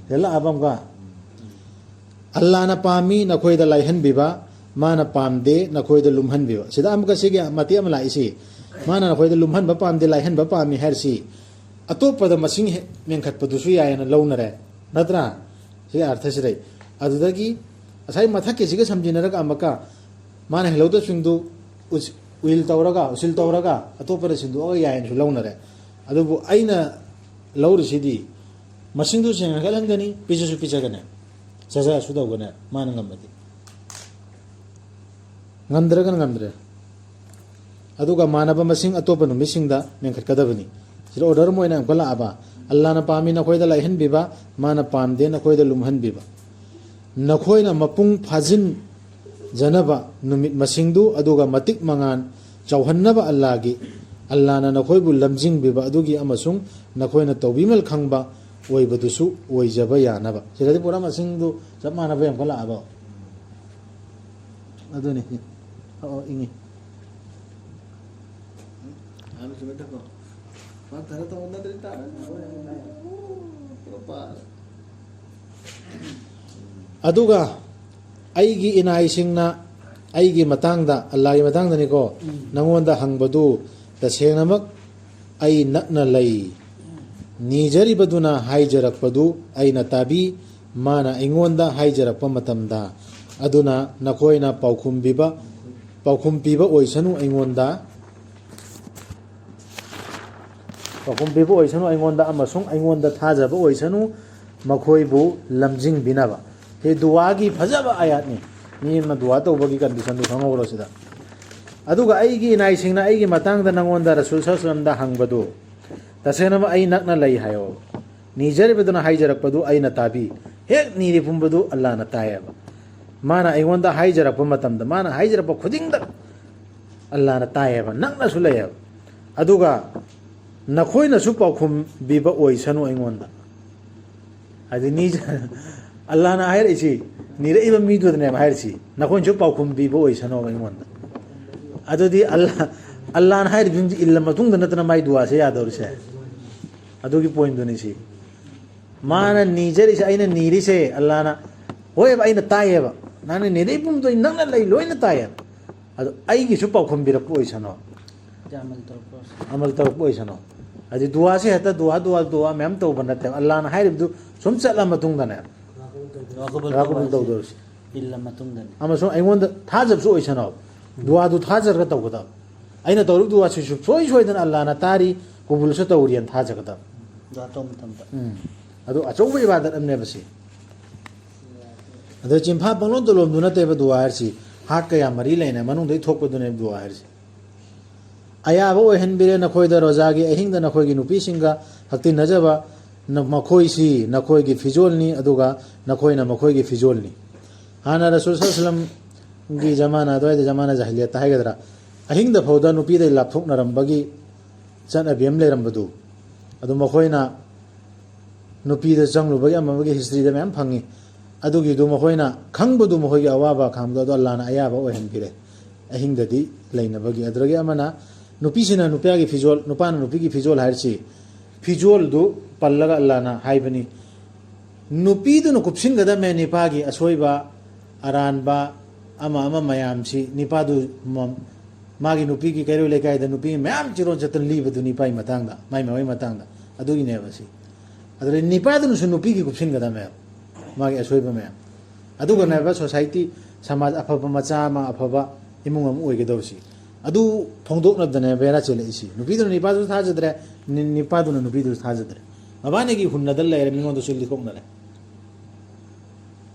ꯍꯦꯜꯂꯛꯑꯕ ꯑꯃꯒ, "ꯑꯜꯂꯥꯅ ꯄꯥꯝꯃꯤ ꯅꯈꯣꯏꯗ ꯂꯥꯏꯍꯟꯕꯤꯕ, ꯃꯥꯅ ꯄꯥꯝꯗꯦ ꯅꯈꯣꯏꯗ ꯂꯨꯝꯍꯟꯕꯤꯕ"꯫ ꯁꯤꯗ ꯑꯃꯨꯛꯀ ꯁꯤꯒꯤ ꯃꯇꯦꯛ ꯑꯃ ꯂꯥꯛꯏꯁꯤ, "ꯃꯥꯅ ꯅꯈꯣꯏꯗ ꯂꯨꯝꯍꯟꯕ ꯄꯥꯝꯗꯦ, ꯂꯥꯏꯍꯟꯕ ꯄꯥꯝꯃꯤ" ꯍꯥꯏꯔꯤꯁꯤ, ꯑꯇꯣꯞꯄꯗ ꯃꯁꯤꯡ ꯍꯦꯛ ꯃꯦꯟꯈꯠꯄꯗꯨꯁꯨ ꯌꯥꯏꯌꯦꯅ ꯂꯧꯅꯔꯦ, ꯅꯠꯇ꯭ꯔꯥ? ꯁꯤꯒꯤ ꯑꯥꯔꯊꯁꯤꯗꯩ꯫ ꯑꯗꯨꯗꯒꯤ ꯉꯁꯥꯏ ꯃꯊꯛꯀꯤꯁꯤꯒ ꯁꯝꯖꯤꯟꯅꯔꯒ ꯑꯃꯨꯛꯀ ꯃꯥꯅ ꯍꯦꯜꯍꯧꯗꯕꯁꯤꯡꯗꯨ ꯎꯁ-, ꯎꯏꯜ ꯇꯧꯔꯒ, ꯎꯁꯤꯜ ꯇꯧꯔꯒ ꯑꯇꯣꯞꯄꯗ ꯁꯤꯟꯗꯣꯛꯑꯒ ꯌꯥꯏꯅꯁꯨ ꯂꯧꯅꯔꯦ꯫ ꯑꯗꯨꯕꯨ ꯑꯩꯅ ꯂꯧꯔꯤꯁꯤꯗꯤ ꯃꯁꯤꯡꯗꯨ ꯁꯦꯡꯅ ꯍꯦꯟꯒꯠꯍꯟꯒꯅꯤ, ꯄꯤꯖꯁꯨ ꯄꯤꯖꯒꯅꯤ, ꯁꯖꯥꯁꯨ ꯇꯧꯒꯅꯤ, ꯃꯥꯅ ꯉꯝꯃꯗꯤ꯫ ꯉꯝꯗ꯭ꯔꯒꯅ ꯉꯝꯗ꯭ꯔꯦ꯫ ꯑꯗꯨꯒ ꯃꯥꯟꯅꯕ ꯃꯁꯤꯡ ꯑꯇꯣꯞꯄ ꯅꯨꯃꯤꯠꯁꯤꯡꯗ ꯃꯦꯟꯈꯠꯀꯗꯕꯅꯤ꯫ ꯁꯤꯗ order ꯑꯃ ꯑꯣꯏꯅ ꯑꯃꯨꯛꯀ ꯂꯥꯛꯑꯕ, "ꯑꯜꯂꯥꯅ ꯄꯥꯝꯃꯤ ꯅꯈꯣꯏꯗ ꯂꯥꯏꯍꯟꯕꯤꯕ, ꯃꯥꯅ ꯄꯥꯝꯗꯦ ꯅꯈꯣꯏꯗ ꯂꯨꯝꯍꯟꯕꯤꯕ"꯫ ꯅꯈꯣꯏꯅ ꯃꯄꯨꯡ ꯐꯥꯖꯤꯟꯖꯅꯕ ꯅꯨꯃꯤꯠ ꯃꯁꯤꯡꯗꯨ, ꯑꯗꯨꯒ ꯃꯇꯤꯛ ꯃꯉꯥꯟ ꯆꯥꯎꯍꯟꯅꯕ ꯑꯜꯂꯥꯒꯤ, ꯑꯜꯂꯥꯅ ꯅꯈꯣꯏꯕꯨ ꯂꯝꯖꯤꯡꯕꯤꯕ ꯑꯗꯨꯒꯤ ꯑꯃꯁꯨꯡ ꯅꯈꯣꯏꯅ ꯇꯧꯕꯤꯃꯜ ꯈꯪꯕ ꯑꯣꯏꯕꯗꯨꯁꯨ ꯑꯣꯏꯖꯕ ꯌꯥꯅꯕ꯫ ꯁꯤꯗꯗꯤ ꯄꯨꯔꯥ ꯃꯁꯤꯡꯗꯨ ꯆꯞ ꯃꯥꯟꯅꯕ ꯌꯥꯝꯈꯠꯂꯛꯑꯕ꯫ ꯑꯗꯨꯅꯤ꯫ ꯑꯣ, ꯏꯪꯉꯤ꯫ ꯍꯥꯟꯅ ꯁꯨꯃꯥꯏꯅ ꯇꯧꯀꯣ꯫ ꯐꯥꯟ ꯊꯥꯔ ꯇꯧꯕ ꯅꯠꯇ꯭ꯔꯗꯤ ꯇꯥꯔꯣꯏ꯫ ꯄꯨꯔꯥ ꯄꯥꯔꯦ꯫ ꯑꯗꯨꯒ ꯑꯩꯒꯤ ꯏꯅꯥꯏꯁꯤꯡꯅ ꯑꯩꯒꯤ ꯃꯇꯥꯡꯗ, ꯑꯜꯂꯥꯒꯤ ꯃꯇꯥꯡꯗꯅꯤꯀꯣ, ꯎꯝ꯫ ꯅꯉꯣꯟꯗ ꯍꯪꯕꯗꯨ ꯇꯁꯦꯡꯅꯃꯛ ꯑꯩ ꯅꯛꯅ ꯂꯩ꯫ ꯅꯤꯖꯔꯤꯕꯗꯨꯅ ꯍꯥꯏꯖꯔꯛꯄꯗꯨ ꯑꯩꯅ ꯇꯥꯕꯤ, ꯃꯥꯅ ꯑꯩꯉꯣꯟꯗ ꯍꯥꯏꯖꯔꯛꯄ ꯃꯇꯝꯗ꯫ ꯑꯗꯨꯅ ꯅꯈꯣꯏꯅ ꯄꯥꯎꯈꯨꯝ ꯄꯤꯕ, ꯄꯥꯎꯈꯨꯝ ꯄꯤꯕ ꯑꯣꯏꯁꯅꯨ ꯑꯩꯉꯣꯟꯗ꯫ ꯄꯥꯎꯈꯨꯝ ꯄꯤꯕ ꯑꯣꯏꯁꯅꯨ ꯑꯩꯉꯣꯟꯗ, ꯑꯃꯁꯨꯡ ꯑꯩꯉꯣꯟꯗ ꯊꯥꯖꯕ ꯑꯣꯏꯁꯅꯨ, ꯃꯈꯣꯏꯕꯨ ꯂꯝꯖꯤꯡꯕꯤꯅꯕ꯫ ꯁꯤ ꯗꯨꯋꯥꯒꯤ ꯐꯖꯕ ꯑꯥꯌꯥꯠꯅꯤ꯫ ꯃꯤ ꯑꯃꯅ ꯗꯨꯋꯥ ꯇꯧꯕꯒꯤ conditionꯗꯨ ꯈꯪꯍꯧꯔꯣ ꯁꯤꯗ꯫ "ꯑꯗꯨꯒ ꯑꯩꯒꯤ ꯏꯅꯥꯏꯁꯤꯡꯅ ꯑꯩꯒꯤ ꯃꯇꯥꯡꯗ ꯅꯉꯣꯟꯗ ꯔꯁꯨꯜ ꯁꯜꯂꯜꯂꯥꯍꯨ ꯑꯂꯥꯏꯍꯤ ꯋꯥꯁꯜꯂꯝꯗ ꯍꯪꯕꯗꯨ, ꯇꯁꯦꯡꯅꯃꯛ ꯑꯩ ꯅꯛꯅ ꯂꯩ" ꯍꯥꯏꯌꯣ꯫ ꯅꯤꯖꯔꯤꯕꯗꯨꯅ ꯍꯥꯏꯖꯔꯛꯄꯗꯨ ꯑꯩꯅ ꯇꯥꯕꯤ꯫ ꯍꯦꯛ ꯅꯤꯔꯤ ꯄꯨꯝꯕꯗꯨ ꯑꯜꯂꯥꯅ ꯇꯥꯏꯌꯦꯕ꯫ ꯃꯥꯅ ꯑꯩꯉꯣꯟꯗ ꯍꯥꯏꯖꯔꯛꯄ ꯃꯇꯝꯗ, ꯃꯥꯅ ꯍꯥꯏꯖꯔꯛꯄ ꯈꯨꯗꯤꯡꯗ ꯑꯜꯂꯥꯅ ꯇꯥꯏꯌꯦꯕ, ꯅꯛꯅꯁꯨ ꯂꯩꯌꯦꯕ꯫ ꯑꯗꯨꯒ ꯅꯈꯣꯏꯅꯁꯨ ꯄꯥꯎꯈꯨꯝ ꯄꯤꯕ ꯑꯣꯏꯁꯅꯨ ꯑꯩꯉꯣꯟꯗ꯫ ꯍꯥꯏꯗꯤ ꯅꯤ-, ꯑꯜꯂꯥꯅ ꯍꯥꯏꯔꯛꯏꯁꯤ, ꯅꯤꯔꯛꯏꯕ ꯃꯤꯗꯨꯗꯅꯦꯕ ꯍꯥꯏꯔꯤꯁꯤ, "ꯅꯈꯣꯏꯅꯁꯨ ꯄꯥꯎꯈꯨꯝ ꯄꯤꯕ ꯑꯣꯏꯁꯅꯣꯕ ꯑꯩꯉꯣꯟꯗ"꯫ ꯑꯗꯨꯗꯤ ꯑꯜꯂꯥ, ꯑꯜꯂꯥꯅ ꯍꯥꯏꯔꯤꯕꯁꯤꯡꯁꯤ ꯏꯜꯂ ꯃꯇꯨꯡꯗ ꯅꯠꯇꯅ ꯃꯥꯏ ꯗꯨꯋꯥꯁꯦ ꯌꯥꯗꯧꯔꯤꯁꯦ꯫ ꯑꯗꯨꯒꯤ ꯄꯣꯏꯟꯗꯨꯅꯤ ꯁꯤ꯫ ꯃꯥꯅ ꯅꯤꯖꯔꯤꯁꯦ, ꯑꯩꯅ ꯅꯤꯔꯤꯁꯦ, ꯑꯜꯂꯥꯅ, ꯍꯣꯏꯕ, ꯑꯩꯅ ꯇꯥꯏꯌꯦꯕ, ꯅꯪꯅ ꯅꯤꯔꯛꯏ ꯄꯨꯝꯗꯣ ꯑꯩ ꯅꯪꯅ ꯂꯩ ꯂꯣꯏꯅ ꯇꯥꯏꯌꯦꯕ꯫ ꯑꯗꯣ ꯑꯩꯒꯤꯁꯨ ꯄꯥꯎꯈꯨꯝ ꯄꯤꯔꯛꯄ ꯑꯣꯏꯁꯅꯣ꯫ ꯑꯃꯜ ꯇꯧꯔꯛꯄ ꯑꯣꯏꯁꯅꯣ꯫ ꯑꯗꯨ ꯗꯨꯋꯥꯁꯦ ꯍꯦꯛꯇ ꯗꯨꯋꯥ, ꯗꯨꯋꯥ, ꯗꯨꯋꯥ ꯃꯌꯥꯝ ꯇꯧꯕ ꯅꯠꯇꯦꯕ꯫ ꯑꯜꯂꯥꯅ ꯍꯥꯏꯔꯤꯕꯗꯨ ꯁꯨꯝ ꯆꯠꯂ ꯃꯇꯨꯡꯗꯅꯦ ꯗꯨꯋꯥ ꯀꯕꯨꯜ ꯗꯨꯋꯥ ꯀꯕꯨꯜ ꯇꯧꯕ ꯇꯧꯗꯧꯔꯤꯁꯤ꯫ ꯏꯜꯂ ꯃꯇꯨꯡꯗꯅꯤ꯫ ꯑꯃꯁꯨꯡ ꯑꯩꯉꯣꯟꯗ ꯊꯥꯖꯕꯁꯨ ꯑꯣꯏꯁꯅꯣ꯫ ꯗꯨꯋꯥꯗꯨ ꯊꯥꯖꯔꯒ ꯇꯧꯒꯗꯕ꯫ ꯑꯩꯅ ꯇꯧꯔꯤꯕ ꯗꯨꯋꯥꯁꯤ ꯁꯨꯡꯁꯣꯏ ꯁꯣꯏꯗꯅ ꯑꯜꯂꯥꯅ ꯇꯥꯔꯤ, ꯀꯕꯨꯜꯁꯨ ꯇꯧꯔꯤꯅ ꯊꯥꯖꯒꯗꯕ꯫ ꯗꯨꯋꯥ ꯇꯧꯕ ꯃꯇꯝꯗ꯫ ꯎꯝ꯫ ꯑꯗꯨ ꯑꯆꯧꯕ ꯏꯕꯥꯗꯠ ꯑꯃꯅꯦꯕ ꯁꯤ꯫ ꯑꯗꯣ ꯆꯤꯟꯐꯥ ꯄꯪꯂꯣꯝꯗ ꯂꯣꯝꯗꯨ ꯅꯠꯇꯦꯕ ꯗꯨꯋꯥ ꯍꯥꯏꯔꯤꯁꯤ꯫ ꯍꯥꯠ ꯀꯌꯥ ꯃꯔꯤ ꯂꯩꯅ ꯃꯅꯨꯡꯗꯒꯤ ꯊꯣꯛꯄꯗꯨꯅꯦꯕ ꯗꯨꯋꯥ ꯍꯥꯏꯔꯤꯁꯤ꯫ ꯑꯌꯥꯕ ꯑꯣꯏꯍꯟꯕꯤꯔꯦ ꯅꯈꯣꯏꯗ ꯔꯣꯖꯥꯒꯤ ꯑꯍꯤꯡꯗ ꯅꯈꯣꯏꯒꯤ ꯅꯨꯄꯤꯁꯤꯡꯒ ꯍꯛꯇꯤꯟꯅꯖꯕ, ꯅ-, ꯃꯈꯣꯏꯁꯤ ꯅꯈꯣꯏꯒꯤ ꯐꯤꯖꯣꯜꯅꯤ, ꯑꯗꯨꯒ ꯅꯈꯣꯏꯅ ꯃꯈꯣꯏꯒꯤ ꯐꯤꯖꯣꯜꯅꯤ꯫ ꯍꯥꯟꯅ ꯔꯁꯨꯜ ꯁꯜꯂꯝꯒꯤ ꯖꯃꯥꯅ, ꯑꯗꯨꯋꯥꯏꯗ ꯖꯃꯥꯅ ꯖꯥꯍꯤꯂꯤꯌꯠꯇ ꯍꯥꯏꯒꯗ꯭ꯔꯥ, ꯑꯍꯤꯡꯗ ꯐꯥꯎꯗ ꯅꯨꯄꯤꯗꯩ ꯂꯥꯞꯊꯣꯛꯅꯔꯝꯕꯒꯤ ꯆꯠꯅꯕꯤ ꯑꯃ ꯂꯩꯔꯝꯕꯗꯨ, ꯑꯗꯨ ꯃꯈꯣꯏꯅ ꯅꯨꯄꯤꯗ ꯆꯪꯂꯨꯕꯒꯤ ꯑꯃ ꯑꯃꯒꯤ ꯍꯤꯁꯇ꯭ꯔꯤꯗ ꯃꯌꯥꯝ ꯐꯪꯉꯤ꯫ ꯑꯗꯨꯒꯤꯗꯨ ꯃꯈꯣꯏꯅ ꯈꯪꯕꯗꯨ ꯃꯈꯣꯏꯒꯤ ꯑꯋꯥꯕ ꯈꯥꯡꯕꯗꯣ ꯑꯗꯣ ꯑꯜꯂꯥꯅ ꯑꯌꯥꯕ ꯑꯣꯏꯍꯟꯕꯤꯔꯦ ꯑꯍꯤꯡꯗꯗꯤ ꯂꯩꯅꯕꯒꯤ꯫ ꯑꯗꯨꯗꯒꯤ ꯑꯃꯅ ꯅꯨꯄꯤꯁꯤꯅ ꯅꯨꯄꯥꯒꯤ ꯐꯤꯖꯣꯜ, ꯅꯨꯄꯥꯅ ꯅꯨꯄꯤꯒꯤ ꯐꯤꯖꯣꯜ ꯍꯥꯏꯔꯤꯁꯤ ꯐꯤꯖꯣꯜꯗꯨ ꯄꯜꯂꯒ ꯑꯜꯂꯥꯅ ꯍꯥꯏꯕꯅꯤ, ꯅꯨꯄꯤꯗꯨꯅ ꯀꯨꯞꯁꯤꯟꯒꯗꯕꯅꯦ ꯅꯤꯄꯥꯒꯤ ꯑꯁꯣꯏꯕ, ꯑꯔꯥꯟꯕ, ꯑꯃ ꯑꯃ ꯃꯌꯥꯝꯁꯤ ꯅꯤꯄꯥꯗꯨ ꯃ-, ꯃꯥꯒꯤ ꯅꯨꯄꯤꯒꯤ ꯀꯩꯔꯣꯏ ꯂꯩꯀꯥꯏꯗ ꯅꯨꯄꯤ ꯃꯌꯥꯝ ꯆꯤꯔꯣꯟ ꯆꯠꯇꯅ ꯂꯤꯕꯗꯨ ꯅꯤꯄꯥꯒꯤ ꯃꯇꯥꯡꯗ, ꯃꯥꯏ ꯃꯥꯏ ꯃꯇꯥꯡꯗ꯫ ꯑꯗꯨꯒꯤꯅꯦꯕ ꯁꯤ꯫ ꯑꯗꯨꯗ ꯅꯤꯄꯥꯗꯨꯅꯁꯨ ꯅꯨꯄꯤꯒꯤ ꯀꯨꯞꯁꯤꯟꯒꯗꯕꯅꯦꯕ, ꯃꯥꯒꯤ ꯑꯁꯣꯏꯕ ꯃꯌꯥꯝ꯫ ꯑꯗꯨꯒꯅꯦꯕ ꯁꯣꯁꯥꯏꯇꯤ, ꯁꯃꯥꯖ ꯑꯐꯕ ꯃꯆꯥ ꯑꯃ, ꯑꯐꯕ ꯏꯃꯨꯡ ꯑꯃ ꯑꯣꯏꯒꯗꯧꯔꯤꯁꯤ꯫ ꯑꯗꯨ ꯐꯣꯡꯗꯣꯛꯅꯕꯗꯅꯦ ꯕꯦꯔꯥ ꯆꯦꯜꯂꯛꯏꯁꯤ꯫ ꯅꯨꯄꯤꯗꯨꯅ ꯅꯤꯄꯥꯗꯨꯁꯨ ꯊꯥꯖꯗ꯭ꯔꯦ, ꯅꯤ-, ꯅꯤꯄꯥꯗꯨꯅ ꯅꯨꯄꯤꯗꯨꯁꯨ ꯊꯥꯖꯗ꯭ꯔꯦ꯫ ꯃꯕꯥꯅꯤꯒꯤ ꯍꯨꯟꯅꯗ ꯂꯩꯔꯦ, ꯃꯤꯉꯣꯟꯗꯁꯨ ꯂꯤꯊꯣꯛꯅꯔꯦ꯫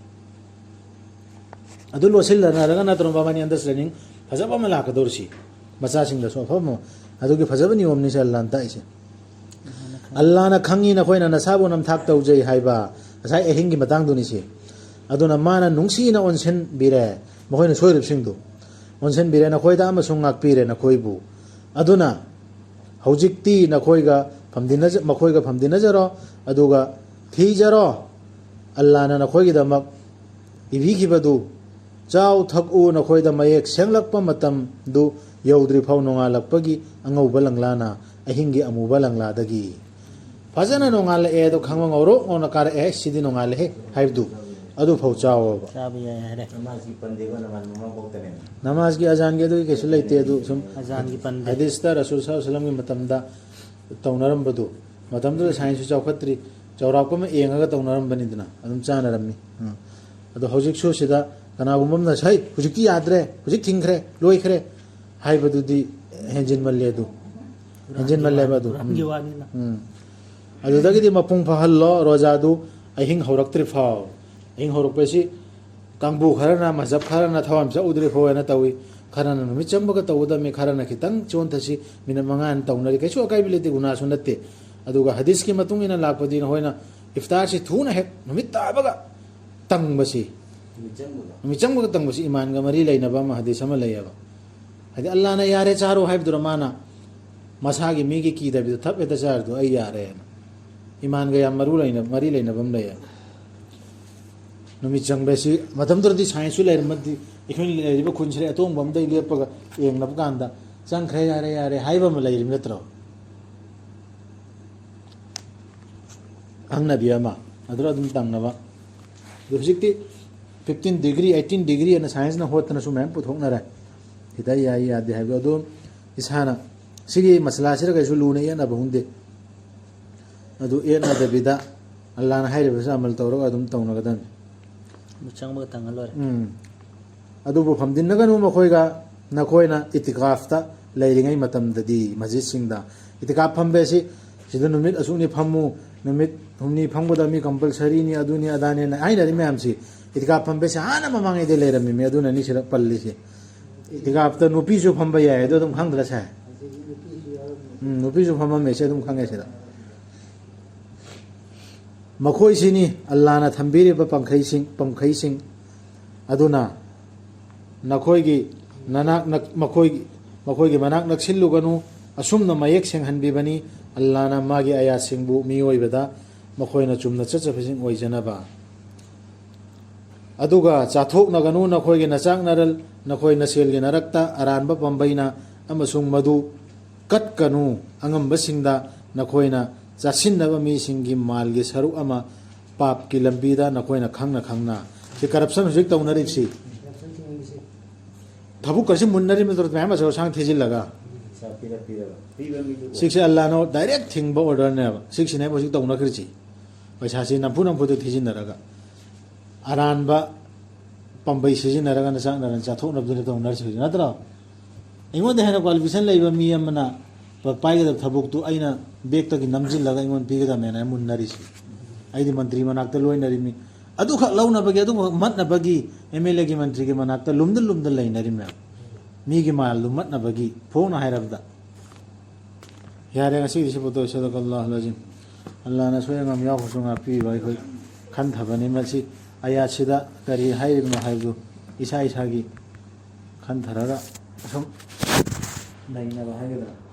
ꯑꯗꯨ ꯂꯣꯠꯁꯤꯜꯂꯅꯔꯒ ꯅꯠꯇ꯭ꯔꯣ ꯃꯕꯥꯅꯤ understanding ꯐꯖꯕ ꯑꯃ ꯂꯥꯛꯀꯗꯧꯔꯤꯁꯤ? ꯃꯆꯥꯁꯤꯡꯗꯁꯨ ꯑꯐꯕ ꯑꯃ꯫ ꯑꯗꯨꯒꯤ ꯐꯖꯕ ꯅꯤꯌꯣꯝꯅꯤ ꯁꯦ ꯑꯜꯂꯥꯅ ꯇꯥꯛꯏꯁꯦ꯫ ꯑꯜꯂꯥꯅ ꯈꯪꯉꯤ ꯅꯈꯣꯏꯅ ꯅꯁꯥꯕꯨ ꯅꯝꯊꯥꯛ ꯇꯧꯖꯩ ꯍꯥꯏꯕ꯫ ꯉꯁꯥꯏ ꯑꯍꯤꯡꯒꯤ ꯃꯇꯥꯡꯗꯨꯅꯤ ꯁꯤ꯫ ꯑꯗꯨꯅ ꯃꯥꯅ ꯅꯨꯡꯁꯤꯅ ꯑꯣꯟꯁꯤꯟꯕꯤꯔꯦ, ꯃꯈꯣꯏꯅ ꯁꯣꯏꯔꯤꯕꯁꯤꯡꯗꯨ ꯑꯣꯟꯁꯤꯟꯕꯤꯔꯦ ꯅꯈꯣꯏꯗ ꯑꯃꯁꯨꯡ ꯉꯥꯛꯄꯤꯔꯦ ꯅꯈꯣꯏꯕꯨ꯫ ꯑꯗꯨꯅ ꯍꯧꯖꯤꯛꯇꯤ ꯅꯈꯣꯏꯒ ꯐꯝꯗꯤꯟꯅꯖ-, ꯃꯈꯣꯏꯒ ꯐꯝꯗꯤꯟꯅꯖꯔꯣ, ꯑꯗꯨꯒ ꯊꯤꯖꯔꯣ, ꯑꯜꯂꯥꯅ ꯅꯈꯣꯏꯒꯤꯗꯃꯛ ꯏꯕꯤꯈꯤꯕꯗꯨ꯫ ꯆꯥꯎ ꯊꯛꯎ, ꯅꯈꯣꯏꯗ ꯃꯌꯦꯛ ꯁꯦꯡꯂꯛꯄ ꯃꯇꯝꯗꯨ ꯌꯧꯗ꯭ꯔꯤꯐꯥꯎ ꯅꯣꯡꯉꯥꯜꯂꯛꯄꯒꯤ ꯑꯉꯧꯕ ꯂꯪꯂꯥꯅ ꯑꯍꯤꯡꯒꯤ ꯑꯃꯨꯕ ꯂꯪꯂꯥꯗꯒꯤ꯫ ꯐꯖꯅ ꯅꯣꯡꯉꯥꯜꯂꯛꯑꯦ ꯑꯗꯣ ꯈꯪꯕ ꯉꯧꯔꯣꯛ ꯉꯧꯅ ꯀꯥꯔꯛꯑꯦ, "ꯁꯤꯗꯤ ꯅꯣꯡꯉꯥꯜꯂꯦꯍꯦ" ꯍꯥꯏꯕꯗꯨ ꯑꯗꯨꯐꯥꯎ ꯆꯥꯎꯑꯕ꯫ ꯆꯥꯕ ꯌꯥꯏ ꯍꯥꯏꯔꯦ꯫ ꯅꯃꯥꯖꯀꯤ ꯄꯟꯗꯦꯕ, ꯅꯃꯥꯖ ꯃꯃꯥꯡꯐꯥꯎꯇꯅꯦ꯫ ꯅꯃꯥꯖꯀꯤ ꯑꯖꯥꯟꯒꯤ ꯑꯗꯨꯒꯤ ꯀꯩꯁꯨ ꯂꯩꯇꯦ, ꯑꯗꯨ ꯁꯨꯝ ꯑꯖꯥꯟꯒꯤ ꯄꯟꯗꯦ꯫ ꯍꯗꯤꯁꯇ ꯔꯁꯨꯜ ꯁꯜꯂꯜꯂꯥꯍꯨ ꯑꯂꯩꯍꯤ ꯋꯥꯁꯜꯂꯝꯒꯤ ꯃꯇꯝꯗ ꯇꯧꯅꯔꯝꯕꯗꯨ, ꯃꯇꯝꯗꯨꯗ ꯁꯥꯏꯟꯁꯁꯨ ꯆꯥꯎꯈꯠꯇ꯭ꯔꯤ, ꯆꯥꯎꯔꯥꯛꯄ ꯑꯃ ꯌꯦꯡꯉꯒ ꯇꯧꯅꯔꯝꯕꯅꯤꯗꯅ, ꯑꯗꯨꯝ ꯆꯥꯅꯔꯝꯃꯤ꯫ ꯎꯝ꯫ ꯑꯗꯣ ꯍꯧꯖꯤꯛꯁꯨ ꯁꯤꯗ ꯀꯅꯥꯒꯨꯝꯕ ꯑꯃꯅ, "ꯍꯩ, ꯍꯧꯖꯤꯛꯇꯤ ꯌꯥꯗ꯭ꯔꯦ, ꯍꯧꯖꯤꯛ ꯊꯤꯡꯈ꯭ꯔꯦ, ꯂꯣꯏꯈ꯭ꯔꯦ" ꯍꯥꯏꯕꯗꯨꯗꯤ ꯍꯦꯟꯖꯤꯟꯃꯜꯂꯦ꯫ ꯑꯗꯨ ꯍꯦꯟꯖꯤꯟꯃꯜꯂꯦꯕ ꯑꯗꯨ꯫ ꯀꯨꯔꯥꯟꯒꯤ ꯋꯥꯅꯤꯅ꯫ ꯎꯝ꯫ ꯑꯗꯨꯗꯒꯤꯗꯤ ꯃꯄꯨꯡ ꯐꯥꯍꯜꯂꯣ ꯔꯣꯖꯥꯗꯨ ꯑꯍꯤꯡ ꯍꯧꯔꯛꯇ꯭ꯔꯤ ꯐꯥꯎ꯫ ꯑꯍꯤꯡ ꯍꯧꯔꯛꯄꯁꯤ ꯀꯥꯡꯕꯨ ꯈꯔꯅ, ꯃꯖꯍꯕ ꯈꯔꯅ ꯊꯋꯥꯟꯃꯤꯆꯥꯛ ꯎꯗ꯭ꯔꯤ ꯐꯥꯎ ꯍꯥꯏꯅ ꯇꯧꯏ, ꯈꯔꯅ ꯅꯨꯃꯤꯠ ꯆꯪꯕꯒ ꯇꯧꯒꯗꯕꯅꯤ, ꯈꯔꯅ ꯈꯤꯇꯪ ꯆꯣꯟꯊꯁꯤ, ꯃꯤꯅꯤꯠ ꯃꯉꯥ ꯍꯦꯟꯅ ꯇꯧꯅꯔꯤ, ꯀꯩꯁꯨ ꯑꯀꯥꯏꯕ ꯂꯩꯇꯦ, ꯒꯨꯅꯥꯁꯨ ꯅꯠꯇꯦ꯫ ꯑꯗꯨꯒ ꯍꯗꯤꯁꯀꯤ ꯃꯇꯨꯡ ꯏꯟꯅ ꯂꯥꯛꯄꯗꯤ ꯅꯈꯣꯏꯅ ꯏꯐꯇꯥꯔꯁꯤ ꯊꯨꯅ ꯍꯦꯛ ꯅꯨꯃꯤꯠ ꯇꯥꯕꯒ ꯇꯪꯕꯁꯤ, ꯅꯨꯃꯤꯠ ꯆꯪꯕꯒ꯫ ꯅꯨꯃꯤꯠ ꯆꯪꯕꯒ ꯇꯪꯕꯁꯤ ꯏꯃꯥꯟꯒ ꯃꯔꯤ ꯂꯩꯅꯕ ꯑꯃ ꯍꯗꯤꯁ ꯑꯃ ꯂꯩꯌꯦꯕ꯫ ꯍꯥꯏꯗꯤ ꯑꯜꯂꯥꯅ "ꯌꯥꯔꯦ, ꯆꯥꯔꯣ" ꯍꯥꯏꯕꯗꯨꯔ ꯃꯥꯅ ꯃꯁꯥꯒꯤ ꯃꯤꯒꯤ ꯀꯤꯗꯕꯤꯗ ꯊꯞ ꯍꯦꯛꯇ ꯆꯥꯔꯤꯗꯣ? "ꯑꯩ ꯌꯥꯔꯦꯅ"꯫ ꯏꯃꯥꯟꯒ ꯌꯥꯝ ꯃꯔꯨ ꯂꯩꯅ-, ꯃꯔꯤ ꯂꯩꯅꯕ ꯑꯃ ꯂꯩꯌꯦꯕ꯫ ꯅꯨꯃꯤꯠ ꯆꯪꯕꯁꯤ ꯃꯇꯝꯗꯨꯗꯗꯤ ꯁꯥꯏꯟꯁꯁꯨ ꯂꯩꯔꯝꯃꯗꯤ, ꯑꯩꯈꯣꯏꯅ ꯂꯩꯔꯤꯕ ꯈꯨꯟꯁꯤꯗ ꯑꯇꯣꯡꯕ ꯑꯃꯗꯒꯤ ꯂꯦꯞꯄꯒ ꯌꯦꯡꯅꯕ ꯀꯥꯟꯗ "ꯆꯪꯈ꯭ꯔꯦ, ꯌꯥꯔꯦ, ꯌꯥꯔꯦ" ꯍꯥꯏꯕ ꯑꯃ ꯂꯩꯔꯤꯕ ꯅꯠꯇ꯭ꯔꯣ? ꯈꯪꯅꯕꯤ ꯑꯃ, ꯑꯗꯨꯗ ꯑꯗꯨꯝ ꯇꯪꯅꯕ꯫ ꯑꯗꯣ ꯍꯧꯖꯤꯛꯇꯤ fifteen degree, eighteen degree ꯑꯅ ꯁꯥꯏꯟꯁꯅ ꯍꯣꯠꯇꯅꯁꯨ ꯃꯌꯥꯝ ꯄꯨꯊꯣꯛꯅꯔꯦ꯫ ꯁꯤꯗ ꯌꯥꯏ ꯌꯥꯗꯦ ꯍꯥꯏꯕꯗꯣ ꯑꯗꯨꯝ ꯏꯁꯥꯅ ꯁꯤꯒꯤ ꯃꯁꯂꯥꯁꯤꯗ ꯀꯩꯁꯨ ꯂꯨꯅ ꯌꯦꯠꯅꯕ ꯍꯧꯅꯗꯦ꯫ ꯑꯗꯨ ꯌꯦꯠꯅꯗꯕꯤꯗ ꯑꯜꯂꯥꯅ ꯍꯥꯏꯔꯤꯕꯁꯤ ꯑꯃꯜ ꯇꯧꯔꯒ ꯑꯗꯨꯝ ꯇꯧꯅꯒꯗꯕꯅꯤ꯫ ꯑꯗꯨ ꯆꯪꯕꯒ ꯇꯪꯉ ꯂꯣꯏꯔꯦ꯫ ꯎꯝ꯫ ꯑꯗꯨꯕꯨ ꯐꯝꯗꯤꯟꯅꯒꯅꯨ ꯃꯈꯣꯏꯒ, ꯅꯈꯣꯏꯅ ꯏꯇꯤꯀꯥꯐꯇ ꯂꯩꯔꯤꯉꯩ ꯃꯇꯝꯗꯗꯤ꯫ ꯃꯁꯖꯤꯠꯁꯤꯡꯗ ꯏꯇꯤꯀꯥꯐ ꯐꯝꯕ ꯑꯁꯤ ꯁꯤꯗ ꯅꯨꯃꯤꯠ ꯑꯁꯨꯛꯅꯤ ꯐꯝꯃꯨ, ꯅꯨꯃꯤꯠ ꯍꯨꯝꯅꯤ ꯐꯝꯒꯗꯕꯅꯤ, ꯀꯝꯄꯜꯁꯔꯤꯅꯤ, ꯑꯗꯨꯅꯤ ꯑꯗꯥꯅꯦꯅ ꯍꯥꯏꯅꯔꯤ ꯃꯌꯥꯝꯁꯤ, ꯏꯇꯤꯀꯥꯐ ꯐꯝꯕꯁꯦ ꯍꯥꯟꯅ ꯃꯃꯥꯡꯉꯩꯗꯩ ꯂꯩꯔꯝꯃꯤꯃꯤ, ꯑꯗꯨꯅꯅꯤ ꯁꯤꯗ ꯄꯜꯂꯤꯁꯦ꯫ ꯏꯇꯤꯀꯥꯐꯇ ꯅꯨꯄꯤꯁꯨ ꯐꯝꯕ ꯌꯥꯏ, ꯑꯗꯨ ꯑꯗꯨꯝ ꯈꯪꯗ꯭ꯔꯁꯦ꯫ ꯎꯝ, ꯅꯨꯄꯤꯁꯨ ꯐꯝꯃꯝꯃꯦ, ꯁꯤ ꯑꯗꯨꯝ ꯈꯪꯉꯦ ꯁꯤꯗ꯫ ꯃꯈꯣꯏꯁꯤꯅꯤ ꯑꯜꯂꯥꯅ ꯊꯝꯕꯤꯔꯤꯕ ꯄꯪꯈꯩꯁꯤꯡ ꯄꯪꯈꯩꯁꯤꯡ꯫ ꯑꯗꯨꯅ ꯅꯈꯣꯏꯒꯤ ꯅꯅꯥꯛ ꯅꯛ- ꯃꯈꯣꯏꯒꯤ ꯃꯈꯣꯏꯒꯤ ꯃꯅꯥꯛ ꯅꯛꯁꯤꯜꯂꯨꯒꯅꯨ꯫ ꯑꯁꯨꯝꯅ ꯃꯌꯦꯛ ꯁꯦꯡꯍꯟꯕꯤꯕꯅꯤ ꯑꯜꯂꯥꯅ ꯃꯥꯒꯤ ꯑꯥꯌꯥꯠꯁꯤꯡꯕꯨ ꯃꯤꯑꯣꯏꯕꯗ, ꯃꯈꯣꯏꯅ ꯆꯨꯝꯅ ꯆꯠꯆꯕꯁꯤꯡ ꯑꯣꯏꯖꯅꯕ꯫ ꯑꯗꯨꯒ ꯆꯥꯊꯣꯛꯅꯒꯅꯨ ꯅꯈꯣꯏꯒꯤ ꯅꯆꯥꯛꯅꯔꯜ, ꯅꯈꯣꯏ ꯅꯁꯦꯜꯒꯤ ꯅꯔꯛꯇ ꯑꯔꯥꯟꯕ ꯄꯥꯝꯕꯩꯅ, ꯑꯃꯁꯨꯡ ꯃꯗꯨ ꯀꯠꯀꯅꯨ ꯑꯉꯝꯕꯁꯤꯡꯗ, ꯅꯈꯣꯏꯅ ꯆꯥꯁꯤꯟꯅꯕ ꯃꯤꯁꯤꯡꯒꯤ ꯃꯥꯜꯒꯤ ꯁꯔꯨꯛ ꯑꯃ ꯄꯥꯞꯀꯤ ꯂꯝꯕꯤꯗ ꯅꯈꯣꯏꯅ ꯈꯪꯅ ꯈꯪꯅ꯫ ꯁꯤ ꯀꯔꯞꯁꯟ ꯍꯧꯖꯤꯛ ꯇꯧꯅꯔꯤꯕꯁꯤ꯫ ꯊꯕꯛ ꯀꯔꯁꯤ ꯃꯨꯟꯅꯔꯤꯕ ꯅꯠꯇ꯭ꯔꯣ? ꯃꯌꯥꯝ ꯑꯆꯧ ꯑꯁꯥꯡ ꯊꯤꯖꯤꯜꯂꯒ꯫ ꯁꯤꯛꯁꯦ ꯑꯜꯂꯥꯅ ꯗꯥꯏꯔꯦꯛ ꯊꯤꯡꯕ ꯑꯣꯔꯗꯔꯅꯦꯕ꯫ ꯁꯤꯛꯁꯤꯅꯦꯕ ꯍꯧꯖꯤꯛ ꯇꯧꯅꯈ꯭ꯔꯤꯁꯤ꯫ ꯄꯩꯁꯥꯁꯤ ꯅꯝꯐꯨ ꯅꯝꯐꯨꯗ ꯊꯤꯖꯤꯟꯅꯔꯒ, ꯑꯔꯥꯟꯕ ꯄꯥꯝꯕꯩ ꯁꯤꯖꯤꯟꯅꯔꯒ ꯅꯆꯥꯛꯅꯔꯜ ꯆꯥꯊꯣꯛꯅꯕꯗꯨꯅ ꯇꯧꯅꯔꯤꯁꯤ ꯍꯧꯖꯤꯛ, ꯅꯠꯇ꯭ꯔꯣ? ꯑꯩꯉꯣꯟꯗ ꯍꯦꯟꯅ ꯀ꯭ꯋꯥꯂꯤꯐꯤꯀꯦꯁꯟ ꯂꯩꯕ ꯃꯤ ꯑꯃꯅ ꯄ- ꯄꯥꯏꯒꯗꯕ ꯊꯕꯛꯇꯨ ꯑꯩꯅ ꯕꯦꯛꯇꯒꯤ ꯅꯝꯁꯤꯜꯂꯒ ꯑꯩꯉꯣꯟꯗ ꯄꯤꯒꯗꯕꯅꯦꯅ ꯃꯨꯟꯅꯔꯤꯁꯤ꯫ ꯑꯩꯗꯤ ꯃꯟꯇ꯭ꯔꯤ ꯃꯅꯥꯛꯇ ꯂꯣꯏꯅꯔꯤꯃꯤ꯫ ꯑꯗꯨꯈꯛ ꯂꯧꯅꯕꯒꯤ, ꯑꯗꯨꯈꯛ ꯃꯠꯅꯕꯒꯤ ꯑꯦꯝ ꯑꯦꯜ ꯑꯦꯒꯤ, ꯃꯟꯇ꯭ꯔꯤꯒꯤ ꯃꯅꯥꯛꯇ ꯂꯨꯝꯗ ꯂꯨꯝꯗ ꯂꯩꯅꯔꯤꯃꯦꯕ꯫ ꯃꯤꯒꯤ ꯃꯥꯜꯗꯨ ꯃꯠꯅꯕꯒꯤ, ꯐꯣꯡꯅ ꯍꯥꯏꯔꯕꯗ꯫ ꯌꯥꯔꯦ, ꯉꯁꯤꯒꯤꯗꯤ ꯁꯤ ꯄꯣꯠꯇꯣ꯫ ꯁꯗꯀꯜꯂꯥꯍꯨꯜ ꯑꯖꯤꯝ꯫ ꯑꯜꯂꯥꯅ ꯑꯁꯣꯏ ꯑꯉꯥꯝ ꯌꯥꯎꯈ꯭ꯔꯁꯨ ꯉꯥꯛꯄꯤꯕ ꯑꯩꯈꯣꯏ ꯈꯟꯊꯕꯅꯤ꯫ ꯃꯁꯤ ꯑꯌꯥꯠꯁꯤꯗ ꯀꯔꯤ ꯍꯥꯏꯔꯤꯕꯅꯣ ꯍꯥꯏꯕꯗꯨ ꯏꯁꯥ ꯏꯁꯥꯒꯤ ꯈꯟꯊꯔꯒ ꯑꯁꯨꯝ ꯅꯩꯅꯕ ꯍꯥꯏꯒꯗ꯭ꯔꯥ?